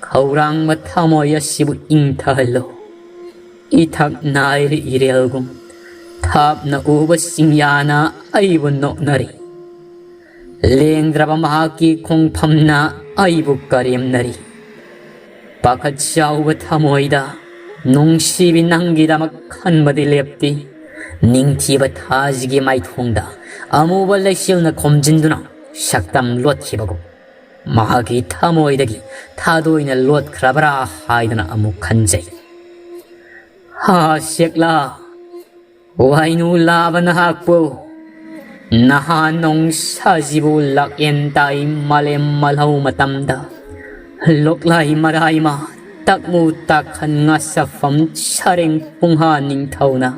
ꯈꯧꯔꯥꯡꯕ ꯊꯃꯣꯏ ꯑꯁꯤꯕꯨ ꯏꯪꯊꯍꯜꯂꯨ꯫ ꯏꯊꯛ ꯅꯥꯏꯔ ꯏꯔꯦꯜꯒꯨꯝ ꯊꯥꯞꯅ ꯎꯕ ꯆꯤꯡꯌꯥꯅ ꯑꯩꯕꯨ ꯅꯣꯛꯅꯔꯤ꯫ ꯂꯦꯡꯗ꯭ꯔꯕ ꯃꯍꯥꯛꯀꯤ ꯈꯣꯡꯐꯝꯅ ꯑꯩꯕꯨ ꯀꯔꯦꯝꯅꯔꯤ꯫ ꯄꯥꯈꯠ ꯆꯥꯎꯕ ꯊꯃꯣꯏꯗ ꯅꯨꯡꯁꯤꯕꯤ ꯅꯪꯒꯤꯗꯃꯛ ꯈꯟꯕꯗꯤ ꯂꯦꯞꯇꯦ꯫ ꯅꯤꯡꯊꯤꯕ ꯊꯥꯁꯤꯒꯤ ꯃꯥꯏꯊꯣꯡꯗ ꯑꯃꯨꯕ ꯂꯩꯆꯤꯜꯅ ꯈꯣꯝꯖꯤꯟꯗꯨꯅ ꯁꯛꯇꯝ ꯂꯣꯠꯈꯤꯕꯒꯨꯝ ꯃꯍꯥꯛꯀꯤ ꯊꯃꯣꯏꯗꯒꯤ ꯊꯥꯗꯣꯏꯅ ꯂꯣꯠꯈ꯭ꯔꯕ꯭ꯔꯥ ꯍꯥꯏꯗꯅ ꯑꯃꯨꯛ ꯈꯟꯖꯩ꯫ ꯍꯥ ꯁꯦꯛꯂꯥ, ꯋꯥꯏꯅꯨ ꯂꯥꯕ ꯅꯍꯥꯛꯄꯨ ꯅꯍꯥ ꯅꯣꯡꯁꯥꯁꯤꯕꯨ ꯂꯥꯛꯌꯦꯟ ꯇꯥꯏ ꯃꯥꯂꯦꯝ ꯃꯥꯜꯍꯧ ꯃꯇꯝꯗ ꯂꯣꯛꯂꯥꯏ ꯃꯔꯥꯏꯃ ꯇꯛꯃꯨ ꯇꯥꯛꯈꯟ ꯉꯥꯁꯐꯝ ꯁꯔꯦꯡ ꯄꯨꯡꯍꯥ ꯅꯤꯡꯊꯧꯅ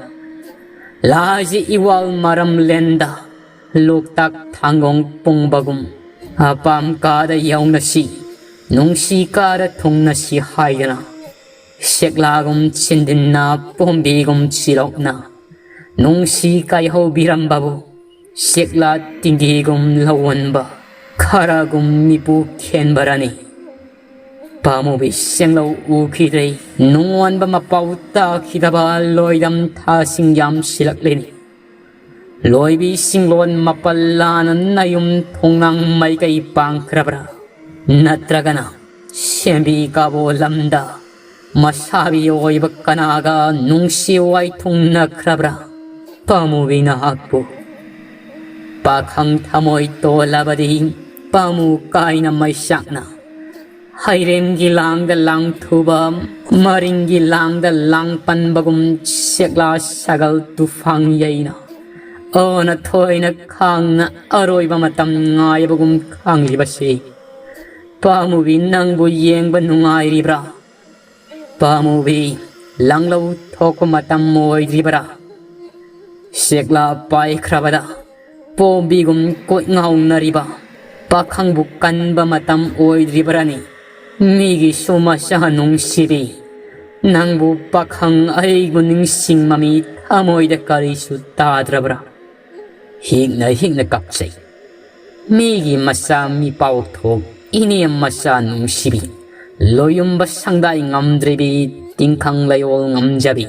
ꯂꯥꯏꯁꯤ ꯏꯋꯥꯜ ꯃꯔꯝꯂꯦꯟꯗ ꯂꯣꯛꯇꯥꯛ ꯊꯥꯡꯒꯣꯡ ꯄꯨꯡꯕꯒꯨꯝ ꯑꯄꯥꯝ ꯀꯥꯗ ꯌꯧꯅꯁꯤ, ꯅꯨꯡꯁꯤ ꯀꯥꯗ ꯊꯨꯡꯅꯁꯤ ꯍꯥꯏꯗꯅ ꯁꯦꯛꯂꯥꯒꯨꯝ ꯆꯤꯟꯗꯤꯟꯅ ꯄꯣꯝꯕꯤꯒꯨꯝ ꯆꯤꯔꯣꯛꯅ ꯅꯨꯡꯁꯤ ꯀꯥꯏꯍꯧꯕꯤꯔꯝꯕꯕꯨ ꯁꯦꯛꯂꯥ ꯇꯤꯡꯒꯤꯒꯨꯝ ꯂꯧꯑꯣꯟꯕ ꯈꯔꯒꯨꯝ ꯃꯤꯄꯨ ꯈꯦꯟꯕꯔꯅꯤ꯫ ꯄꯥꯃꯨꯕꯤ ꯁꯦꯡꯂꯧ ꯎꯈꯤꯗ꯭ꯔꯦ꯫ ꯅꯨꯡꯉꯣꯟꯕ ꯃꯄꯥꯎ ꯇꯥꯈꯤꯗꯕ ꯂꯣꯏꯔꯝ ꯊꯥꯁꯤꯡ ꯌꯥꯝꯁꯤꯜꯂꯛꯂꯤꯅꯤ꯫ ꯂꯣꯏꯕꯤ ꯁꯤꯡꯂꯣꯟ ꯃꯄꯜ ꯂꯥꯅ ꯅꯌꯨꯝ ꯊꯣꯡꯅꯥꯡ ꯃꯥꯏꯀꯩ ꯄꯥꯡꯈ꯭ꯔꯕ꯭ꯔꯥ? ꯅꯠꯇ꯭ꯔꯒꯅ ꯁꯦꯝꯕꯤ ꯀꯥꯕꯣ ꯂꯝꯗ ꯃꯁꯥꯕꯤ ꯑꯣꯏꯕ ꯀꯅꯥꯒ ꯅꯨꯡꯁꯤ ꯋꯥꯏꯊꯨꯡꯅꯈ꯭ꯔꯕ꯭ꯔꯥ? ꯄꯥꯃꯨꯕꯤ ꯅꯍꯥꯛꯄꯨ ꯄꯥꯈꯪ ꯊꯃꯣꯏ ꯇꯣꯜꯂꯕꯗꯤ ꯄꯥꯃꯨ ꯀꯥꯏꯅ ꯃꯩꯁꯥꯛꯅ ꯍꯩꯔꯦꯝꯒꯤ ꯂꯥꯡꯗ ꯂꯥꯡꯊꯨꯕ, ꯃꯔꯤꯡꯒꯤ ꯂꯥꯡꯗ ꯂꯥꯡ ꯄꯟꯕꯒꯨꯝ ꯁꯦꯛꯂꯥ ꯁꯥꯒꯜ ꯇꯨꯐꯥꯡ ꯌꯩꯅ ꯑꯣꯅ ꯊꯣꯏꯅ ꯈꯥꯡꯅ ꯑꯔꯣꯏꯕ ꯃꯇꯝ ꯉꯥꯏꯕꯒꯨꯝ ꯈꯥꯡꯂꯤꯕꯁꯤ ꯄꯥꯃꯨꯕꯤ ꯅꯪꯕꯨ ꯌꯦꯡꯕ ꯅꯨꯡꯉꯥꯏꯔꯤꯕ꯭ꯔꯥ? ꯄꯥꯃꯨꯕꯤ ꯂꯥꯡꯂꯧ ꯊꯣꯛꯄ ꯃꯇꯝ ꯑꯣꯏꯗ꯭ꯔꯤꯕ꯭ꯔꯥ? ꯁꯦꯛꯂꯥ ꯄꯥꯏꯈ꯭ꯔꯕꯗ ꯄꯣꯝꯕꯤꯒꯨꯝ ꯀꯣꯏ ꯉꯥꯎꯅꯔꯤꯕ ꯄꯥꯈꯪꯕꯨ ꯀꯟꯕ ꯃꯇꯝ ꯑꯣꯏꯗ꯭ꯔꯤꯕ꯭ꯔꯥꯅꯤ? ꯃꯤꯒꯤꯁꯨ ꯃꯆꯥ ꯅꯨꯡꯁꯤꯕꯤ ꯅꯪꯕꯨ ꯄꯥꯈꯪ ꯑꯩꯕꯨ ꯅꯤꯡꯁꯤꯡ ꯃꯃꯤ ꯊꯃꯣꯏꯗ ꯀꯔꯤꯁꯨ ꯇꯥꯗ꯭ꯔꯕ꯭ꯔꯥ? ꯍꯤꯛꯅ ꯍꯤꯛꯅ ꯀꯞꯆꯩ꯫ ꯃꯤꯒꯤ ꯃꯆꯥ ꯃꯤꯄꯥꯎ ꯊꯣꯛ ꯏꯅꯦ ꯃꯆꯥ ꯅꯨꯡꯁꯤꯕꯤ ꯂꯣꯌꯨꯝꯕ ꯁꯪꯗꯥꯏ ꯉꯝꯗ꯭ꯔꯤꯕꯤ ꯇꯤꯡꯈꯪ ꯂꯩꯌꯣꯜ ꯉꯝꯖꯕꯤ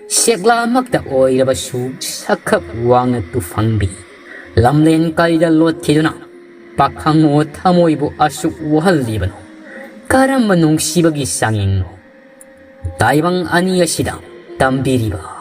ꯁꯦꯛꯂꯥꯃꯛꯇ ꯑꯣꯏꯔꯕꯁꯨ ꯁꯛꯈꯛ ꯋꯥꯡꯅ ꯇꯨꯐꯪꯕꯤ ꯂꯝꯂꯦꯟ ꯀꯩꯗ ꯂꯣꯠꯈꯤꯗꯨꯅ ꯄꯥꯈꯪ ꯑꯣ ꯊꯃꯣꯏꯕꯨ ꯑꯁꯨꯛ ꯋꯥꯍꯜꯂꯤꯕꯅꯣ? ꯀꯔꯝꯕ ꯅꯨꯡꯁꯤꯕꯒꯤ ꯆꯥꯡꯌꯦꯡꯅꯣ? ꯇꯥꯏꯕꯪ ꯑꯅꯤ ꯑꯁꯤꯗ ꯇꯝꯕꯤꯔꯤꯕ